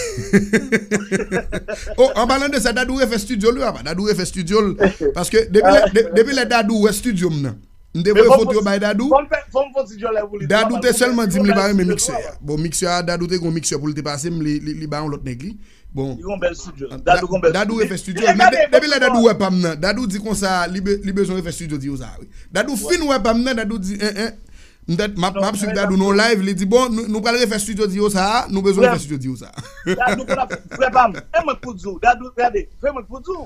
Oh, an palan de sa, Dadou refè studio l, wi, papa. Dadou refè studio l. Paske depi lè, de- depi lè Dadou wè studio m nan, m te voye foto yo bay Dadou. Fò m fè, fò m fè ti djòlè pou li. Dadou te sèlman di m li pa renmen miksè a. Bon, miksè a, Dadou te gon miksè pou l te pase m, li, li, li bay yon lòt nèg li. Bon. Li gon bèl studio. Dadou gon bèl studio. Dadou refè studio. Men de- depi lè Dadou wè pa m nan, Dadou di konsa, li be- li bezwen refè studio di yo sa, wi. Dadou fin wè pa m nan, Dadou di, en, en. M tèt, m ap, m ap swiv Dadou nan live, li di, bon, nou, nou pral refè studio di yo sa, nou bezwen refè studio di yo sa. Dadou konn ap, frè pa m. E mwen k pou di w, Dadou, gade, frè mwen k pou di w.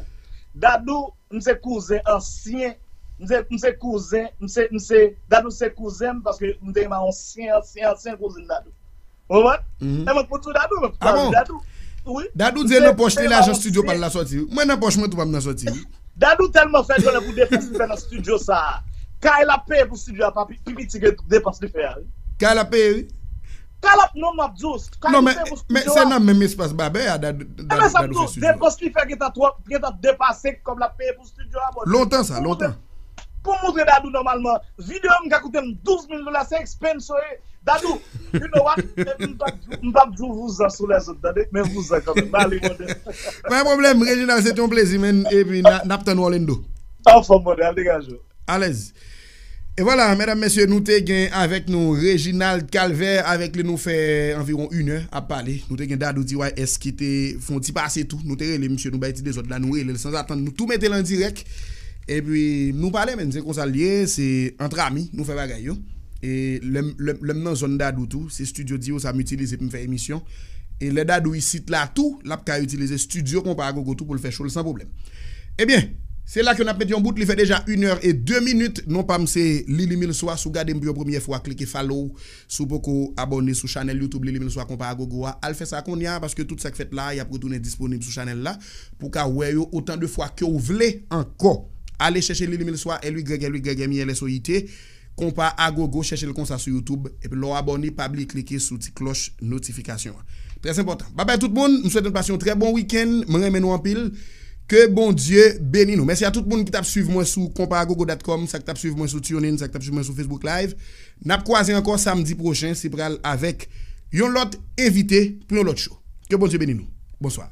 Dadou, m se kouzen ansyen, m se, m se kouzen, m se, m se, Dadou se kouzen m, paske m te renmen ansyen, ansyen, ansyen kouzin Dadou. Ou konprann? E mwen k pou di w Dadou, mwen k pou di Dadou. Wi. Dadou di e nan pòch li lajan studio pa l la sòti, wi. Mwen nan pòch mwen tou pa m nan sòti, wi. Dadou tèlman fè djòlè pou depans li fè nan studio sa a. Kay l ap peye pou studio a pa pi, pi piti ke depans li fè a, wi. Kay l ap peye, wi. Kay l ap, non, m ap di w, kay li peye pou studio a. Non, men, men se nan menm espas babè a, Dadou, Dadou fè studio a. Depans li fè gentan twòp, gentan depase kòb l ap peye pou studio a, bò. Lontan sa, lontan. Pou montre Dadou nòmalman, videyo m ka koute m douz mil dola, se expense yo ye. Dadou, you know what? M p ap, m p ap di w vouzan sou lèzòt, tande? Men vouzan kanmenm. M ale, brother. Pa gen pwoblèm, Reginald, se te yon plezi, man. Epi, n a- n ap tann ou Orlando. Anfòm, brother, al degaje w. Alèz. E vwala, medam, mesye, nou te gen avèk nou Reginald Calvert, avèk li nou fè anviwon inè ap pale. Nou te gen Dadou T Y S ki te fè yon ti pase tou. Nou te rele misye, nou bay ti dezòd la, nou rele l sanzatann, nou tou mete l an dirèk. Epi nou pale, men se konsa l ye, se ant ami, nou fè bagay yo. E lè m, lè m, lè m nan zòn Dadou tou, se studio Dio sa m itilize pou m fè emisyon. E lè Dadou isit la tou, l ap ka itilize studio Konpa Agogo tou pou l fè show l san pwoblèm. Ebyen, se la ke n ap mete yon bout, li fè deja inè e de minit. Non pa m se Lili Milswa, si w gade m pou yon premyè fwa, klike follow. Si w poko abòne sou chanèl YouTube Lili Milswa Konpa Agogo a, al fè sa kounye a, paske tout sa k fèt la, y ap retounen disponib sou chanèl la, pou w ka wè yo otan de fwa ke w vle ankò. Ale chèche Lili Milswa, L Y L Y M I L S O I T, Konpa Agogo, chèche l konsa sou YouTube. Epi lè w abòne, pa bliye klike sou ti klòch notifikasyon an. Trè enpòtan. Babay tout moun, m swete nou pase yon trè bon wikenn, m renmen nou anpil. Ke Bondye beni nou. Mèsi a tout moun ki t ap swiv mwen sou konpa agogo dot com, sa k t ap swiv mwen sou TuneIn, sa k t ap swiv mwen sou Facebook Live. N ap kwaze ankò samdi pwochen, se pral avèk yon lòt envite pou yon lòt show. Ke Bondye beni nou. Bonswa.